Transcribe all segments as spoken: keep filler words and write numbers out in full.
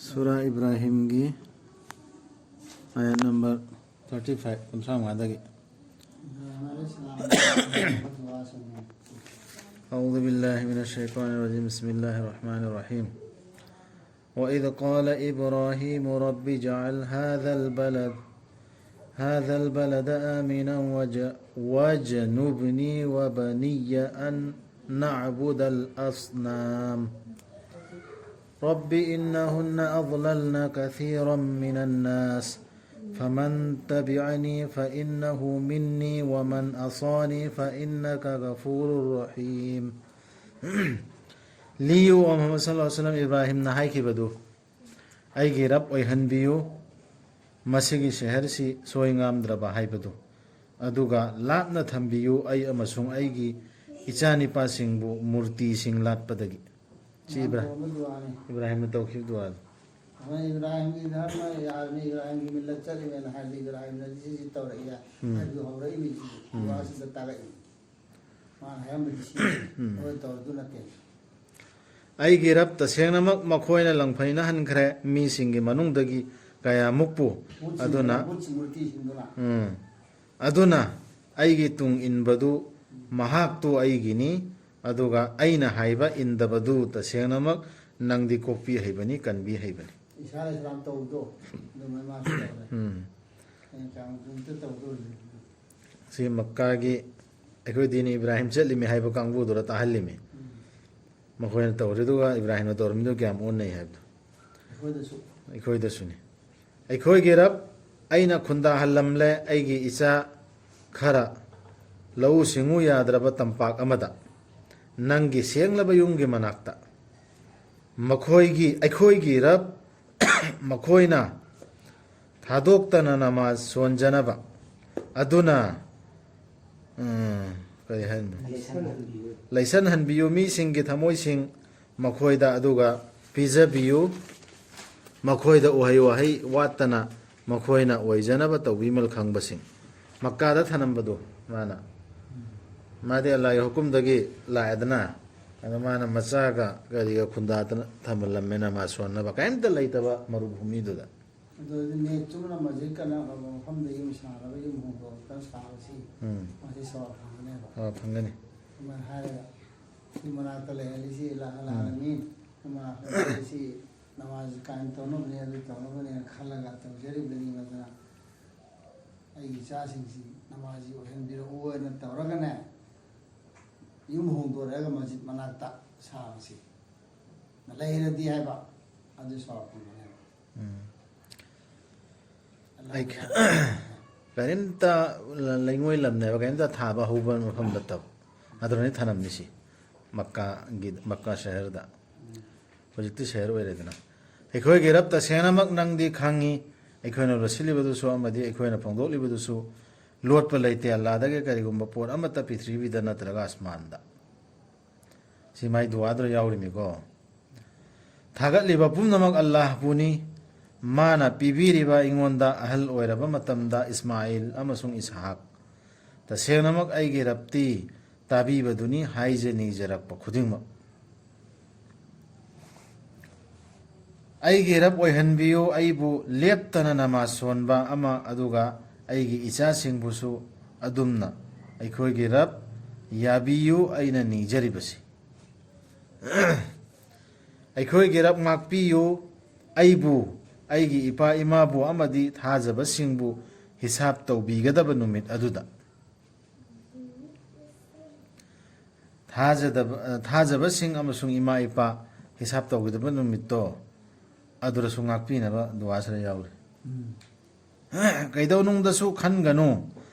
ꯁꯨꯔꯥ ꯏꯕ꯭ꯔꯥꯍꯤꯝꯒꯤ ꯑꯥꯌꯠ number thirty five, ꯀꯨꯟꯊ꯭ꯔꯥ ꯃꯉꯥꯗꯒꯤ꯫ أعوذ بالله من الشيطان الرجيم. بسم الله الرحمن الرحيم. وإذ قال إبراهيم رب اجعل هذا البلد، هذا البلد آمنا وج-، واجنبني وبني أن نعبد الأصنام. رب إنهن أضللن كثيرا من الناس فمن تبعني فإنه مني ومن عصاني فإنك غفور رحيم. ꯂꯤꯌꯨ, ꯑꯣ ꯃꯨꯍꯝꯃꯗ ꯁꯜꯂꯜꯂꯥꯍꯨ ꯑꯂꯥꯏꯍꯤ ꯋꯥꯁꯜꯂꯝ, ꯏꯕ꯭ꯔꯥꯍꯤꯝꯅ ꯍꯥꯏꯈꯤꯕꯗꯨ, "ꯑꯩꯒꯤ ꯔꯕ ꯑꯣꯏꯍꯟꯕꯤꯌꯨ, ꯃꯁꯤꯒꯤ ꯁꯍꯔꯁꯤ ꯁꯣꯏ ꯉꯥꯝꯗ꯭ꯔꯕ ꯍꯥꯏꯕꯗꯨ, ꯑꯗꯨꯒ ꯂꯥꯞꯅ ꯊꯝꯕꯤꯌꯨ ꯑꯩ ꯑꯃꯁꯨꯡ ꯑꯩꯒꯤ ꯏꯆꯥꯅꯤꯄꯥꯁꯤꯡꯕꯨ ꯃꯨꯔꯇꯤꯁꯤꯡ ꯂꯥꯠꯄꯗꯒꯤ"꯫ ꯁꯤ ꯌꯥꯝ ꯏꯕ꯭ꯔꯥ-, ꯐꯕ ꯗꯨꯋꯥꯅꯤ꯫ ꯏꯕ꯭ꯔꯥꯍꯤꯝꯅ ꯇꯧꯈꯤꯕ ꯗꯨꯋꯥꯗꯣ꯫ ꯑꯃ ꯏꯕ꯭ꯔꯥꯍꯤꯝꯒꯤ ꯙꯔꯃ ꯌꯥꯔꯅꯤ, ꯏꯕ꯭ꯔꯥꯍꯤꯝꯒꯤ ꯃꯤꯜꯂꯠ ꯆꯠꯂꯤꯃꯦꯅ ꯍꯥꯏꯔꯗꯤ ꯏꯕ꯭ꯔꯥꯍꯤꯝꯅꯗꯤ ꯁꯤꯁꯤ ꯇꯧꯔꯛꯏ ꯎꯝ꯫ ꯍꯥꯏꯕꯗꯨ ꯍꯧꯔꯛꯏꯅꯤ ꯁꯤꯁꯦ꯫ ꯎꯝ꯫ ꯗꯨꯋꯥꯁꯤꯗ ꯇꯥꯔꯛꯏ꯫ ꯃꯥꯅ ꯍꯥꯏꯔꯝꯕꯗꯤ ꯁꯤ ꯎꯝ꯫ ꯃꯣꯏ ꯇꯧꯔꯗꯨ ꯅꯠꯇꯦ꯫ ꯑꯩꯒꯤ ꯔꯕ ꯇꯁꯦꯡꯅꯃꯛ ꯃꯈꯣꯏꯅ ꯂꯪꯐꯩꯅꯍꯟꯈ꯭ꯔꯦ, ꯃꯤꯁꯤꯡꯒꯤ ꯃꯅꯨꯡꯗꯒꯤ ꯀꯌꯥꯃꯨꯛꯄꯨ꯫ ꯕꯨꯠꯁꯤꯡꯗꯨꯅ, ꯑꯗꯨꯅ, ꯕꯨꯠꯁꯤ ꯃꯨꯔꯇꯤꯁꯤꯡꯗꯨꯅ꯫ ꯎꯝ꯫ ꯑꯗꯨꯅ ꯑꯩꯒꯤ ꯇꯨꯡ ꯏꯟꯕꯗꯨ ꯃꯍꯥꯛꯇꯨ ꯑꯩꯒꯤꯅꯤ, ꯑꯗꯨꯒ ꯑꯩꯅ ꯍꯥꯏꯕ ꯏꯟꯗꯕꯗꯨ ꯇꯁꯦꯡꯅꯃꯛ ꯅꯪꯗꯤ ꯀꯣꯛꯄꯤ ꯍꯩꯕꯅꯤ, ꯀꯟꯕꯤ ꯍꯩꯕꯅꯤ꯫ ꯏꯁꯥ ꯏꯁꯂꯥꯝ ꯇꯧꯕꯗꯣ ꯑꯗꯨꯃꯥꯏꯅ ꯃꯥꯁꯨ ꯇꯧꯔꯦ꯫ ꯎꯝ꯫ ꯑꯩꯅ ꯀꯌꯥꯝ ꯀꯨꯏꯅ ꯇꯧꯗꯣꯔꯤꯅꯣ? ꯁꯤ ꯃꯛꯀꯥꯒꯤ ꯑꯩꯈꯣꯏ ꯗꯤꯟ ꯏꯕ꯭ꯔꯥꯍꯤꯝ ꯆꯠꯂꯤꯃꯤ ꯍꯥꯏꯕ ꯀꯥꯡꯕꯨꯗꯨꯗ ꯇꯥꯍꯜꯂꯤꯃꯤ꯫ ꯎꯝ꯫ ꯃꯈꯣꯏꯅ ꯇꯧꯔꯤꯗꯨꯒ ꯏꯕ꯭ꯔꯥꯍꯤꯝꯅ ꯇꯧꯔꯝꯃꯤꯗꯨ ꯀꯌꯥꯝ ꯑꯣꯟꯅꯩ ꯍꯥꯏꯕꯗꯣ꯫ ꯑꯩꯈꯣꯏꯗꯁꯨ꯫ ꯑꯩꯈꯣꯏꯗꯁꯨꯅꯤ꯫ ꯑꯩꯈꯣꯏꯒꯤ ꯔꯕ, ꯑꯩꯅ ꯈꯨꯟꯗꯥꯍꯜꯂꯝꯂꯦ ꯑꯩꯒꯤ ꯏꯆꯥ ꯈꯔ ꯂꯧꯎ ꯁꯤꯡꯎ ꯌꯥꯗ꯭ꯔꯕ ꯇꯝꯄꯥꯛ ꯑꯃꯗ, ꯅꯪꯒꯤ ꯁꯦꯡꯂꯕ ꯌꯨꯝꯒꯤ ꯃꯅꯥꯛꯇ꯫ ꯃꯈꯣꯏꯒꯤ, ꯑꯩꯈꯣꯏꯒꯤ ꯔꯕ, ꯃꯈꯣꯏꯅ ꯊꯥꯗꯣꯛꯇꯅ ꯅꯃꯥꯖ ꯁꯣꯟꯖꯅꯕ꯫ ꯑꯗꯨꯅ, ꯎꯝ, ꯀꯔꯤ ꯍꯥꯏꯅꯣ? ꯂꯩꯁꯟꯍꯟꯕꯤꯌꯨ꯫ ꯂꯩꯁꯟꯍꯟꯕꯤꯌꯨ ꯃꯤꯁꯤꯡꯒꯤ ꯊꯃꯣꯏꯁꯤꯡ ꯃꯈꯣꯏꯗ, ꯑꯗꯨꯒ ꯄꯤꯖꯕꯤꯌꯨ ꯃꯈꯣꯏꯗ ꯎꯍꯩ ꯋꯥꯍꯩ ꯋꯥꯠꯇꯅ ꯃꯈꯣꯏꯅ ꯑꯣꯏꯖꯅꯕ ꯇꯧꯕꯤꯃꯜ ꯈꯪꯕꯁꯤꯡ꯫ ꯃꯛꯀꯥꯗ ꯊꯅꯝꯕꯗꯣ ꯃꯥꯅ꯫ ꯃꯥꯗꯤ ꯑꯜꯂꯥꯍꯒꯤ ꯍꯨꯀꯨꯝꯗꯒꯤ ꯂꯥꯛꯑꯦꯗꯅ꯫ ꯑꯗꯣ ꯃꯥꯅ ꯃꯆꯥꯒ ꯀꯔꯤꯒ ꯈꯨꯟꯗꯥꯗꯅ ꯊꯝꯍꯜꯂꯝꯃꯦ ꯅꯃꯥꯖ ꯁꯣꯟꯅꯕ, ꯀꯔꯤꯝꯇ ꯂꯩꯇꯕ ꯃꯔꯨꯚꯨꯃꯤꯗꯨꯗ꯫ ꯑꯗꯨꯗꯤ ꯅꯦꯛ ꯆꯨꯝꯅ ꯃꯁꯖꯤꯗ ꯀꯟꯅꯕ ꯃꯐꯝꯗ ꯌꯨꯝ ꯁꯥꯔꯒ ꯌꯨꯝ ꯍꯣꯡꯗꯣꯛꯇꯅ ꯁꯥꯕꯁꯤ ꯎꯝ꯫ ꯃꯁꯤ ꯁꯣꯔ ꯐꯪꯒꯅꯦꯕ꯫ ꯑꯣ, ꯐꯪꯒꯅꯤ꯫ ꯑꯗꯨꯃꯥꯏꯅ ꯍꯥꯏꯔꯒ ꯁꯤ ꯃꯅꯥꯛꯇ ꯂꯩꯍꯜꯂꯤꯁꯤ ꯑꯜꯂꯥꯍ ꯑꯜꯂꯥꯍꯃꯤꯟ, ꯅꯃꯥꯖ ꯁꯤ ꯅꯃꯥꯖ ꯀꯥꯏꯝ ꯇꯧꯅꯕꯅꯦ, ꯑꯗꯨ ꯇꯧꯅꯕꯅꯦꯅ ꯈꯜꯂꯒ ꯇꯧꯖꯔꯤꯕꯅꯤ꯫ ꯃꯗꯨꯅ ꯑꯩꯒꯤ ꯏꯆꯥꯁꯤꯡꯁꯤ ꯅꯃꯥꯖꯤ ꯑꯣꯏꯍꯟꯕꯤꯔꯛꯎ ꯍꯥꯏꯅ ꯇꯧꯔꯒꯅꯦ, ꯌꯨꯝ ꯍꯣꯡꯗꯣꯔꯛꯑꯒ ꯃꯁꯖꯤꯗ ꯃꯅꯥꯛꯇ ꯁꯥꯕꯁꯤ ꯂꯩꯔꯗꯤ ꯍꯥꯏꯕ, ꯑꯗꯨ ꯁꯣꯔ ꯐꯪꯒꯅꯦꯕ꯫ ꯎꯝ꯫ ꯑꯩ ꯀꯔꯤꯝꯇ ꯂꯩꯉꯣꯏ ꯂꯝꯅꯦꯕ, ꯀꯔꯤꯝꯇ ꯊꯥꯕ ꯍꯧꯕ ꯃꯐꯝ ꯅꯠꯇꯕ꯫ ꯑꯗꯨꯅꯅꯤ ꯊꯅꯝꯃꯤꯁꯤ ꯃꯛꯀꯥꯒꯤ, ꯃꯛꯀꯥ ꯁꯍꯔꯗ꯫ ꯍꯧꯖꯤꯛꯇꯤ ꯁꯍꯔ ꯑꯣꯏꯔꯦꯗꯅ꯫ ꯑꯩꯈꯣꯏꯒꯤ ꯔꯕ ꯇꯁꯦꯡꯅꯃꯛ ꯅꯪꯗꯤ ꯈꯪꯉꯤ, ꯑꯩꯈꯣꯏꯅ ꯂꯣꯠꯁꯤꯜꯂꯤꯕꯗꯨꯁꯨ ꯑꯃꯗꯤ ꯑꯩꯈꯣꯏꯅ ꯐꯣꯡꯗꯣꯛꯂꯤꯕꯗꯨꯁꯨ ꯂꯣꯠꯄ ꯂꯩꯇꯦ ꯑꯜꯂꯥꯗꯒꯤ ꯀꯔꯤꯒꯨꯝꯕ ꯄꯣꯠ ꯑꯃꯠꯇ ꯄ꯭ꯔꯤꯊꯤꯕꯤꯗ ꯅꯠꯇ꯭ꯔꯒ ꯑꯁꯃꯥꯟꯗ꯫ ꯁꯤ ꯃꯥꯏ ꯗꯨꯋꯥꯗꯨꯗ ꯌꯥꯎꯔꯤꯃꯤꯀꯣ꯫ ꯊꯥꯒꯠꯂꯤꯕ ꯄꯨꯝꯅꯃꯛ ꯑꯜꯂꯥꯍꯄꯨꯅꯤ꯫ ꯃꯥꯅ ꯄꯤꯕꯤꯔꯤꯕ ꯑꯩꯉꯣꯟꯗ ꯑꯍꯜ ꯑꯣꯏꯔꯕ ꯃꯇꯝꯗ ꯏꯁꯃꯥꯏꯜ ꯑꯃꯁꯨꯡ ꯏꯁꯍꯥꯛ꯫ ꯇꯁꯦꯡꯅꯃꯛ ꯑꯩꯒꯤ ꯔꯕꯇꯤ ꯇꯥꯕꯤꯕꯗꯨꯅꯤ ꯍꯥꯏꯖ ꯅꯤꯖꯔꯛꯄ ꯈꯨꯗꯤꯡꯃꯛ꯫ ꯑꯩꯒꯤ ꯔꯕ ꯑꯣꯏꯍꯟꯕꯤꯌꯨ, ꯑꯩꯕꯨ ꯂꯦꯞꯇꯅ ꯅꯃꯥꯖ ꯁꯣꯟꯕ ꯑꯃ, ꯑꯗꯨꯒ ꯑꯩꯒꯤ ꯏꯆꯥꯁꯤꯡꯕꯨꯁꯨ ꯑꯗꯨꯝꯅ꯫ ꯑꯩꯈꯣꯏꯒꯤ ꯔꯕ ꯌꯥꯕꯤꯌꯨ ꯑꯩꯅ ꯅꯤꯖꯔꯤꯕꯁꯤ꯫ ꯑꯩꯈꯣꯏꯒꯤ ꯔꯕ ꯉꯥꯛꯄꯤꯌꯨ, ꯑꯩꯕꯨ, ꯑꯩꯒꯤ ꯏꯄꯥ ꯏꯃꯥꯕꯨ ꯑꯃꯗꯤ ꯊꯥꯖꯕꯁꯤꯡꯕꯨ ꯍꯤꯁꯥꯕ ꯇꯧꯕꯤꯒꯗꯕ ꯅꯨꯃꯤꯠ ꯑꯗꯨꯗ꯫ ꯊꯥꯖꯗꯕ, ꯊꯥꯖꯕꯁꯤꯡ ꯑꯃꯁꯨꯡ ꯏꯃꯥ ꯏꯄꯥ ꯍꯤꯁꯥꯕ ꯇꯧꯒꯗꯕ ꯅꯨꯃꯤꯠꯇꯣ ꯑꯗꯨꯗꯁꯨ ꯉꯥꯛꯄꯤꯅꯕ ꯗꯨꯋꯥꯁꯤꯗ ꯌꯥꯎꯔꯤ꯫ ꯀꯩꯗꯧꯅꯨꯡꯗꯁꯨ ꯈꯟꯒꯅꯨ,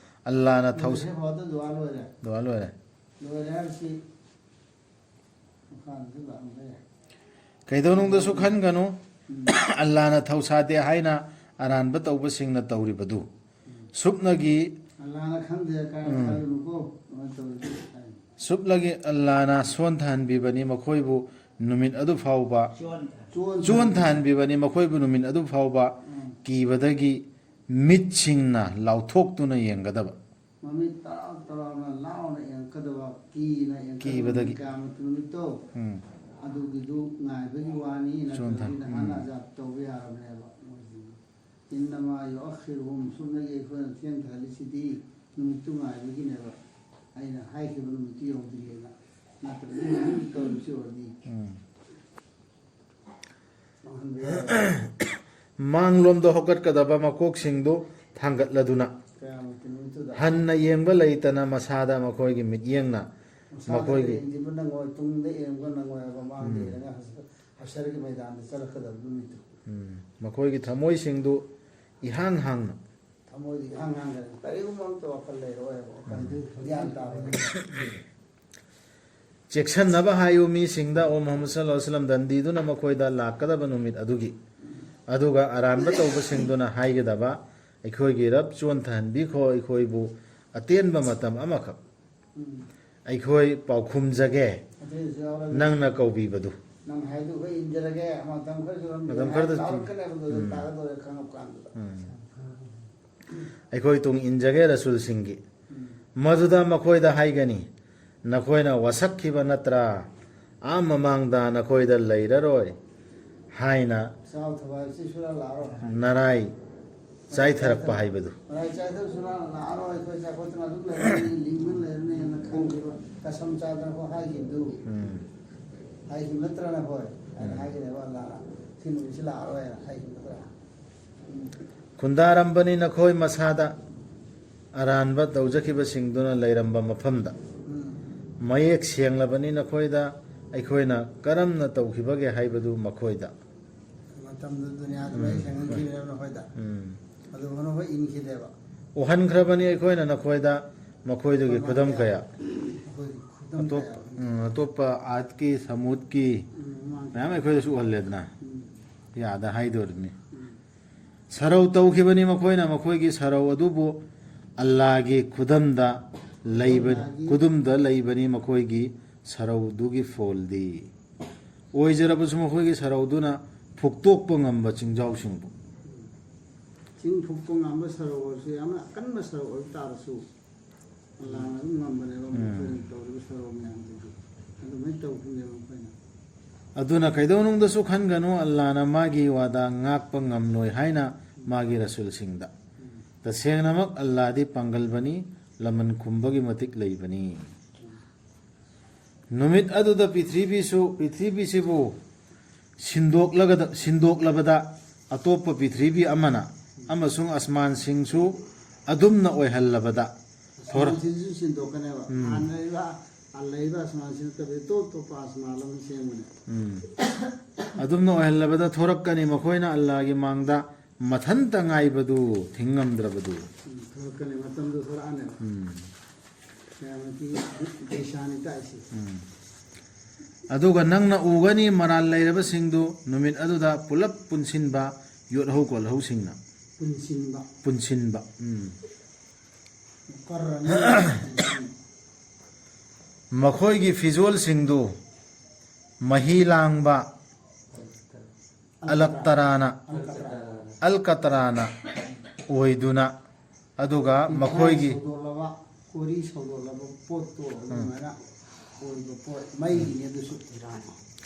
ꯑꯜꯂꯥꯅ ꯊꯧꯁ-, ꯍꯧꯖꯤꯛ ꯐꯥꯎꯗ ꯗꯨꯋꯥ ꯂꯣꯏꯔꯦ꯫ ꯗꯨꯋꯥ ꯂꯣꯏꯔꯦ꯫ ꯂꯣꯏꯔꯦ ꯍꯥꯏꯕꯁꯤ ꯃꯈꯥꯗꯁꯨ ꯂꯥꯛꯑꯝꯕ ꯌꯥꯏ꯫ ꯀꯩꯗꯧꯅꯨꯡꯗꯁꯨ ꯈꯟꯒꯅꯨ, ꯑꯜꯂꯥꯅ ꯊꯧꯁꯥꯗꯦ ꯍꯥꯏꯅ ꯑꯔꯥꯟꯕ ꯇꯧꯕꯁꯤꯡꯅ ꯇꯧꯔꯤꯕꯗꯨ꯫ ꯁꯨꯞꯅꯒꯤ ꯑꯜꯂꯥꯅ ꯈꯪꯗꯦ ꯀꯥꯏꯅ ꯈꯜꯂꯨꯅꯨꯀꯣ꯫ ꯑꯗꯨꯃꯥꯏꯅ ꯇꯧꯔꯗꯤ ꯍꯥꯏ꯫ ꯁꯨꯞꯅꯒꯤ ꯑꯜꯂꯥꯅ ꯁꯣꯟꯊꯍꯟꯕꯤꯕꯅꯤ ꯃꯈꯣꯏꯕꯨ ꯅꯨꯃꯤꯠ ꯑꯗꯨ ꯐꯥꯎꯕ꯫ ꯆꯣꯟ ꯆꯣꯟꯊꯍꯟꯕꯤꯕꯅꯤ ꯃꯈꯣꯏꯕꯨ ꯅꯨꯃꯤꯠ ꯑꯗꯨ ꯐꯥꯎꯕ꯫ ꯀꯤꯕꯗꯒꯤ ꯃꯤꯠꯁꯤꯡꯅ ꯂꯥꯎꯊꯣꯛꯇꯨꯅ ꯌꯦꯡꯒꯗꯕ꯫ ꯃꯃꯤꯠ ꯇꯔꯥꯎ ꯇꯔꯥꯎꯅ ꯂꯥꯎꯅ ꯌꯦꯡ ꯀꯤꯅ ꯌꯦꯡꯈꯠꯂꯨꯕ ꯀꯤꯕꯗꯒꯤ꯫ ꯀꯤꯌꯥꯃꯠ ꯅꯨꯃꯤꯠꯇꯣ, ꯎꯝ꯫ ꯑꯗꯨꯒꯤꯗꯨ ꯉꯥꯏꯕꯒꯤ ꯋꯥꯅꯤ, ꯆꯣꯟꯊ-, ꯅꯠꯇ꯭ꯔꯗꯤ ꯅꯍꯥꯟꯅ ꯎꯝ꯫ ꯑꯖꯥꯕ ꯇꯧꯕ ꯌꯥꯔꯕꯅꯦꯕ ꯃꯣꯏꯁꯤꯡꯗꯣ꯫ "ꯏꯟꯅꯃꯥ ꯌꯨꯑꯈꯤꯔꯨꯍꯨꯝ", ꯁꯨꯞꯅꯒꯤ ꯑꯩꯈꯣꯏꯅ ꯊꯦꯡꯊꯍꯜꯂꯤꯁꯤꯗꯤ ꯅꯨꯃꯤꯠꯇꯨ ꯉꯥꯏꯕꯒꯤꯅꯦꯕ, ꯑꯩꯅ ꯍꯥꯏꯈꯤꯕ ꯅꯨꯃꯤꯠꯇꯨ ꯌꯧꯗ꯭ꯔꯤꯑꯅ꯫ ꯅꯠꯇ꯭ꯔꯗꯤ ꯍꯧꯖꯤꯛ ꯇꯧꯔꯤꯁꯤ ꯑꯣꯏꯔꯗꯤ꯫ ꯎꯝ꯫ ꯃꯥꯡꯂꯣꯝꯗ ꯍꯧꯒꯠꯀꯗꯕ ꯃꯀꯣꯛꯁꯤꯡꯗꯨ ꯊꯥꯡꯒꯠꯂꯗꯨꯅ, ꯀꯌꯥꯃꯨꯛꯀꯤ ꯅꯨꯃꯤꯠꯇꯨꯗ꯫ ꯍꯟꯅ ꯌꯦꯡꯕ ꯂꯩꯇꯅ ꯃꯁꯥꯗ ꯃꯈꯣꯏꯒꯤ ꯃꯤꯠꯌꯦꯡꯅ, ꯃꯁꯥꯗ ꯃꯈꯣꯏꯒꯤ ꯌꯦꯡꯁꯤꯟꯕ ꯅꯪꯉꯣꯏ, ꯇꯨꯡꯗ ꯌꯦꯡꯕ ꯅꯪꯉꯣꯏ ꯍꯥꯏꯕ, ꯃꯥꯡꯗ ꯎꯝ꯫ ꯌꯦꯡꯉꯒ ꯍꯁ-, ꯍꯁꯔꯒꯤ ꯃꯩꯗꯥꯟꯗ ꯆꯠꯂꯛꯀꯗꯕ ꯅꯨꯃꯤꯠꯇꯨ꯫ ꯎꯝ꯫ ꯃꯈꯣꯏꯒꯤ ꯊꯃꯣꯏꯁꯤꯡꯗꯨ ꯏꯍꯥꯡ ꯍꯥꯡꯅ꯫ ꯊꯃꯣꯏꯗꯤ ꯏꯍꯥꯡ ꯍꯥꯡꯒꯅꯤ꯫ ꯀꯔꯤꯒꯨꯝꯕ ꯑꯝꯇ ꯋꯥꯈꯜ ꯂꯩꯔꯣꯏ ꯍꯥꯏꯕ, ꯋꯥꯈꯜꯗꯤ ꯎꯝ꯫ ꯒ꯭ꯌꯥꯟ ꯇꯥꯕ꯫ ꯆꯦꯛꯁꯤꯟꯅꯕ ꯍꯥꯏꯌꯨ ꯃꯤꯁꯤꯡꯗ, ꯑꯣ ꯃꯨꯍꯝꯃꯗ ꯁꯜꯂꯜꯂꯥꯍꯨ ꯑꯂꯩꯍꯤ ꯋꯥꯁꯜꯂꯝ ꯗꯟꯗꯤꯗꯨꯅ ꯃꯈꯣꯏꯗ ꯂꯥꯛꯀꯗꯕ ꯅꯨꯃꯤꯠ ꯑꯗꯨꯒꯤ꯫ ꯑꯗꯨꯒ ꯑꯔꯥꯟꯕ ꯇꯧꯕꯁꯤꯡꯗꯨꯅ ꯍꯥꯏꯒꯗꯕ, "ꯑꯩꯈꯣꯏꯒꯤ ꯔꯕ, ꯆꯣꯟꯊꯍꯟꯕꯤꯈꯣ ꯑꯩꯈꯣꯏꯕꯨ ꯑꯇꯦꯟꯕ ꯃꯇꯝ ꯑꯃꯈꯛ꯫ ꯎꯝ꯫ ꯑꯩꯈꯣꯏ ꯄꯥꯎꯈꯨꯝꯖꯒꯦ ꯑꯗꯨꯏꯁꯨ ꯌꯥꯎꯔꯒ ꯅꯪꯅ ꯀꯧꯕꯤꯕꯗꯨ"꯫ ꯅꯪ ꯍꯥꯏꯗꯨ ꯑꯩꯈꯣꯏ ꯏꯟꯖꯔꯒꯦ, ꯃꯇꯝ ꯈꯔꯁꯨ ꯑꯗꯨꯝ ꯃꯇꯝ ꯈꯔꯗ ꯂꯥꯎꯔꯛꯀꯅꯦꯕ, ꯑꯗꯨ ꯎꯝ꯫ ꯇꯥꯒꯗꯧꯔꯦ ꯈꯪꯉꯛ ꯀꯥꯟꯗꯨꯗ꯫ ꯎꯝ꯫ "ꯑꯩꯈꯣꯏ ꯇꯨꯡ ꯏꯟꯖꯒꯦ ꯔꯁꯨꯜꯁꯤꯡꯒꯤ"꯫ ꯎꯝ꯫ ꯃꯗꯨꯗ ꯃꯈꯣꯏꯗ ꯍꯥꯏꯒꯅꯤ, "ꯅꯈꯣꯏꯅ ꯋꯥꯁꯛꯈꯤꯕ ꯅꯠꯇ꯭ꯔꯥ? ꯑꯥ ꯃꯃꯥꯡꯗ ꯅꯈꯣꯏꯗ ꯂꯩꯔꯔꯣꯏ ꯍꯥꯏꯅ ꯆꯥꯎ ꯊꯕꯥꯏꯁꯤ ꯁꯨꯔꯥ ꯂꯥꯛꯑꯔꯣꯏ꯫ ꯅꯔꯥꯏ ꯆꯥꯏꯊꯔꯛꯄ ꯍꯥꯏꯕꯗꯨ"꯫ ꯅꯔꯥꯏ ꯆꯥꯏꯊꯔꯛ ꯁꯨꯔꯥ ꯂꯥꯛꯑꯔꯣꯏ, ꯑꯩꯈꯣꯏ ꯆꯥꯎꯈꯠꯇꯅ ꯑꯗꯨꯝ ꯂꯩꯔꯅꯤ, ꯂꯤꯡꯗꯨꯅ ꯂꯩꯔꯅꯤꯅ ꯈꯟꯈꯤꯕ, ꯀꯁꯝ ꯆꯥꯗꯅ ꯑꯩꯈꯣꯏ ꯍꯥꯏꯈꯤꯕꯗꯨ꯫ ꯎꯝ꯫ ꯍꯥꯏꯈꯤꯕ ꯅꯠꯇ꯭ꯔꯥ ꯅꯈꯣꯏ? ꯑꯩꯅ ꯎꯝ꯫ ꯍꯥꯏꯈꯤꯅꯦꯕ ꯑꯜꯂꯥꯍꯅ, "ꯁꯤ ꯅꯨꯃꯤꯠꯁꯤ ꯂꯥꯛꯑꯔꯣꯏ" ꯍꯥꯏꯅ ꯍꯥꯏꯈꯤꯕ ꯅꯠꯇ꯭ꯔꯥ? ꯎꯝ꯫ ꯈꯨꯟꯗꯥꯔꯝꯕꯅꯤ ꯅꯈꯣꯏ ꯃꯁꯥꯗ, ꯑꯔꯥꯟꯕ ꯇꯧꯖꯈꯤꯕꯁꯤꯡꯗꯨꯅ ꯂꯩꯔꯝꯕ ꯃꯐꯝꯗ꯫ ꯎꯝ꯫ ꯃꯌꯦꯛ ꯁꯦꯡꯂꯕꯅꯤ ꯅꯈꯣꯏꯗ ꯑꯩꯈꯣꯏꯅ ꯀꯔꯝꯅ ꯇꯧꯈꯤꯕꯒꯦ ꯍꯥꯏꯕꯗꯨ ꯃꯈꯣꯏꯗ꯫ ꯃꯇꯝꯗꯨ ꯗꯨꯅꯤꯌꯥꯗ ꯎꯝ꯫ ꯃꯌꯦꯛ ꯁꯦꯡꯍꯟꯈꯤꯕꯅꯦꯕ ꯅꯈꯣꯏꯗ꯫ ꯎꯝ꯫ ꯑꯗꯨꯕꯨ ꯅꯈꯣꯏ ꯏꯟꯈꯤꯗꯦꯕ꯫ ꯎꯍꯟꯈ꯭ꯔꯕꯅꯤ ꯑꯩꯈꯣꯏꯅ ꯅꯈꯣꯏꯗ ꯃꯈꯣꯏꯗꯨꯒꯤ ꯈꯨꯗꯝ ꯀꯌꯥ꯫ ꯑꯩꯈꯣꯏꯒꯤ ꯈꯨꯗꯝ ꯑꯇꯣꯞ-, ꯀꯌꯥ꯫ ꯎꯝ, ꯑꯇꯣꯞꯄ ꯑꯥꯗꯀꯤ, ꯁꯃꯨꯗꯀꯤ ꯎꯝ, ꯃꯥꯅꯤ꯫ ꯃꯌꯥꯝ ꯑꯩꯈꯣꯏꯗꯁꯨ ꯎꯍꯜꯂꯦꯗꯅ꯫ ꯎꯝ꯫ ꯌꯥꯗ ꯍꯥꯏꯗꯣꯔꯤꯕꯅꯤ꯫ ꯎꯝ꯫ ꯁꯔꯧ ꯇꯧꯈꯤꯕꯅꯤ ꯃꯈꯣꯏꯅ, ꯃꯈꯣꯏꯒꯤ ꯁꯔꯧ ꯑꯗꯨꯕꯨ ꯑꯜꯂꯥꯒꯤ ꯈꯨꯗꯝꯗ ꯂꯩꯕ-, ꯑꯜꯂꯥꯒꯤ ꯈꯨꯗꯨꯝꯗ ꯂꯩꯕꯅꯤ ꯃꯈꯣꯏꯒꯤ ꯁꯔꯧꯗꯨꯒꯤ ꯐꯣꯜꯗꯤ꯫ ꯑꯣꯏꯖꯔꯕꯁꯨ ꯃꯈꯣꯏꯒꯤ ꯁꯔꯧꯗꯨꯅ ꯐꯨꯛꯇꯣꯛꯄ ꯉꯝꯕ ꯆꯤꯡꯖꯥꯎꯁꯤꯡꯕꯨ꯫ ꯆꯤꯡ ꯐꯨꯛꯄ ꯉꯝꯕ ꯁꯔꯧ ꯑꯣꯏꯔꯁꯨ, ꯌꯥꯝꯅ ꯑꯀꯟꯕ ꯁꯔꯧ ꯑꯣꯏꯕ ꯇꯥꯔꯁꯨ, ꯑꯜꯂꯥꯅ ꯑꯗꯨꯝ ꯉꯝꯕꯅꯦꯕ, ꯎꯝ꯫ ꯃꯈꯣꯏꯅ ꯇꯧꯔꯤꯕ ꯁꯣꯔꯣꯛ ꯃꯌꯥꯝꯗꯨꯗꯤ꯫ ꯑꯗꯨꯃꯥꯏꯅ ꯇꯧꯈꯤꯕꯅꯦꯕ ꯃꯈꯣꯏꯅ꯫ ꯑꯗꯨꯅ ꯀꯩꯗꯧꯅꯨꯡꯗꯁꯨ ꯈꯟꯒꯅꯨ, ꯑꯜꯂꯥꯅ ꯃꯥꯒꯤ ꯋꯥꯗ ꯉꯥꯛꯄ ꯉꯝꯂꯣꯏ ꯍꯥꯏꯅ ꯃꯥꯒꯤ ꯔꯁꯨꯜꯁꯤꯡꯗ꯫ ꯎꯝ꯫ ꯇꯁꯦꯡꯅꯃꯛ ꯑꯜꯂꯥꯗꯤ ꯄꯥꯡꯒꯜꯕꯅꯤ, ꯂꯃꯟ ꯈꯨꯝꯕꯒꯤ ꯃꯇꯤꯛ ꯂꯩꯕꯅꯤ꯫ ꯅꯨꯃꯤꯠ ꯑꯗꯨꯗ ꯄ꯭ꯔꯤꯊꯤꯕꯤꯁꯨ, ꯄ꯭ꯔꯤꯊꯤꯕꯤꯁꯤꯕꯨ ꯁꯤꯟꯗꯣꯛꯂꯒꯗ-, ꯁꯤꯟꯗꯣꯛꯂꯕꯗ, ꯑꯇꯣꯞꯄ ꯄ꯭ꯔꯤꯊꯤꯕꯤ ꯑꯃꯅ ꯑꯃꯁꯨꯡ ꯑꯁꯃꯥꯟꯁꯤꯡꯁꯨ ꯑꯗꯨꯝꯅ ꯑꯣꯏꯍꯜꯂꯕꯗ, ꯊꯣꯔ-, ꯑꯁꯃꯥꯟꯁꯤꯡꯁꯨ ꯁꯤꯟꯗꯣꯛꯀꯅꯦꯕ꯫ ꯎꯝ꯫ ꯍꯥꯟꯅ ꯂꯩꯕ, ꯍꯥꯟꯅ ꯂꯩꯕ ꯑꯁꯃꯥꯟꯁꯤ ꯅꯠꯇꯕ ꯑꯇꯣꯞ ꯑꯇꯣꯞꯄ ꯑꯁꯃꯥꯟ ꯑꯃ ꯁꯦꯝꯒꯅꯤ꯫ ꯎꯝ꯫ ꯑꯗꯨꯝꯅ ꯑꯣꯏꯍꯜꯂꯕꯗ ꯊꯣꯔꯛꯀꯅꯤ ꯃꯈꯣꯏꯅ ꯑꯜꯂꯥꯒꯤ ꯃꯥꯡꯗ ꯃꯊꯟꯇ ꯉꯥꯏꯕꯗꯨ, ꯊꯤꯡꯉꯝꯗ꯭ꯔꯕꯗꯨ꯫ ꯎꯝ, ꯊꯣꯔꯛꯀꯅꯤ, ꯃꯇꯝꯗꯨ ꯊꯣꯔꯛꯑꯅꯦꯕ꯫ ꯎꯝ꯫ ꯃꯌꯥꯝꯒꯤ ꯗꯤꯁꯥꯅꯤ ꯇꯥꯛꯏꯁꯤ꯫ ꯎꯝ꯫ ꯑꯗꯨꯒ ꯅꯪꯅ ꯎꯒꯅꯤ ꯃꯔꯥꯜ ꯂꯩꯔꯕꯁꯤꯡꯗꯨ ꯅꯨꯃꯤꯠ ꯑꯗꯨꯗ ꯄꯨꯂꯞ ꯄꯨꯟꯁꯤꯟꯕ, ꯌꯣꯠꯍꯧ ꯀꯣꯜꯍꯧꯁꯤꯡꯅ꯫ ꯄꯨꯟꯁꯤꯟꯕ꯫ ꯄꯨꯟꯁꯤꯟꯕ꯫ ꯎꯝ꯫ ꯃꯈꯣꯏꯒꯤ ꯐꯤꯖꯣꯜꯁꯤꯡꯗꯨ ꯃꯍꯤ ꯂꯥꯡꯕ ꯑꯂꯛꯇꯔꯥꯅ, ꯑꯜꯀꯇꯔꯥꯅ ꯑꯣꯏꯗꯨꯅ, ꯑꯗꯨꯒ ꯃꯈꯣꯏꯒꯤ ꯁꯧꯗꯣꯛꯂꯕ, ꯀꯣꯔꯤ ꯁꯧꯗꯣꯛꯂꯕ ꯄꯣꯠꯇꯣ ꯑꯗꯨꯃꯥꯏꯅ ꯑꯣꯏꯕ ꯄꯣꯠ, ꯃꯩꯒꯤꯅꯦ ꯑꯗꯨꯁꯨ꯫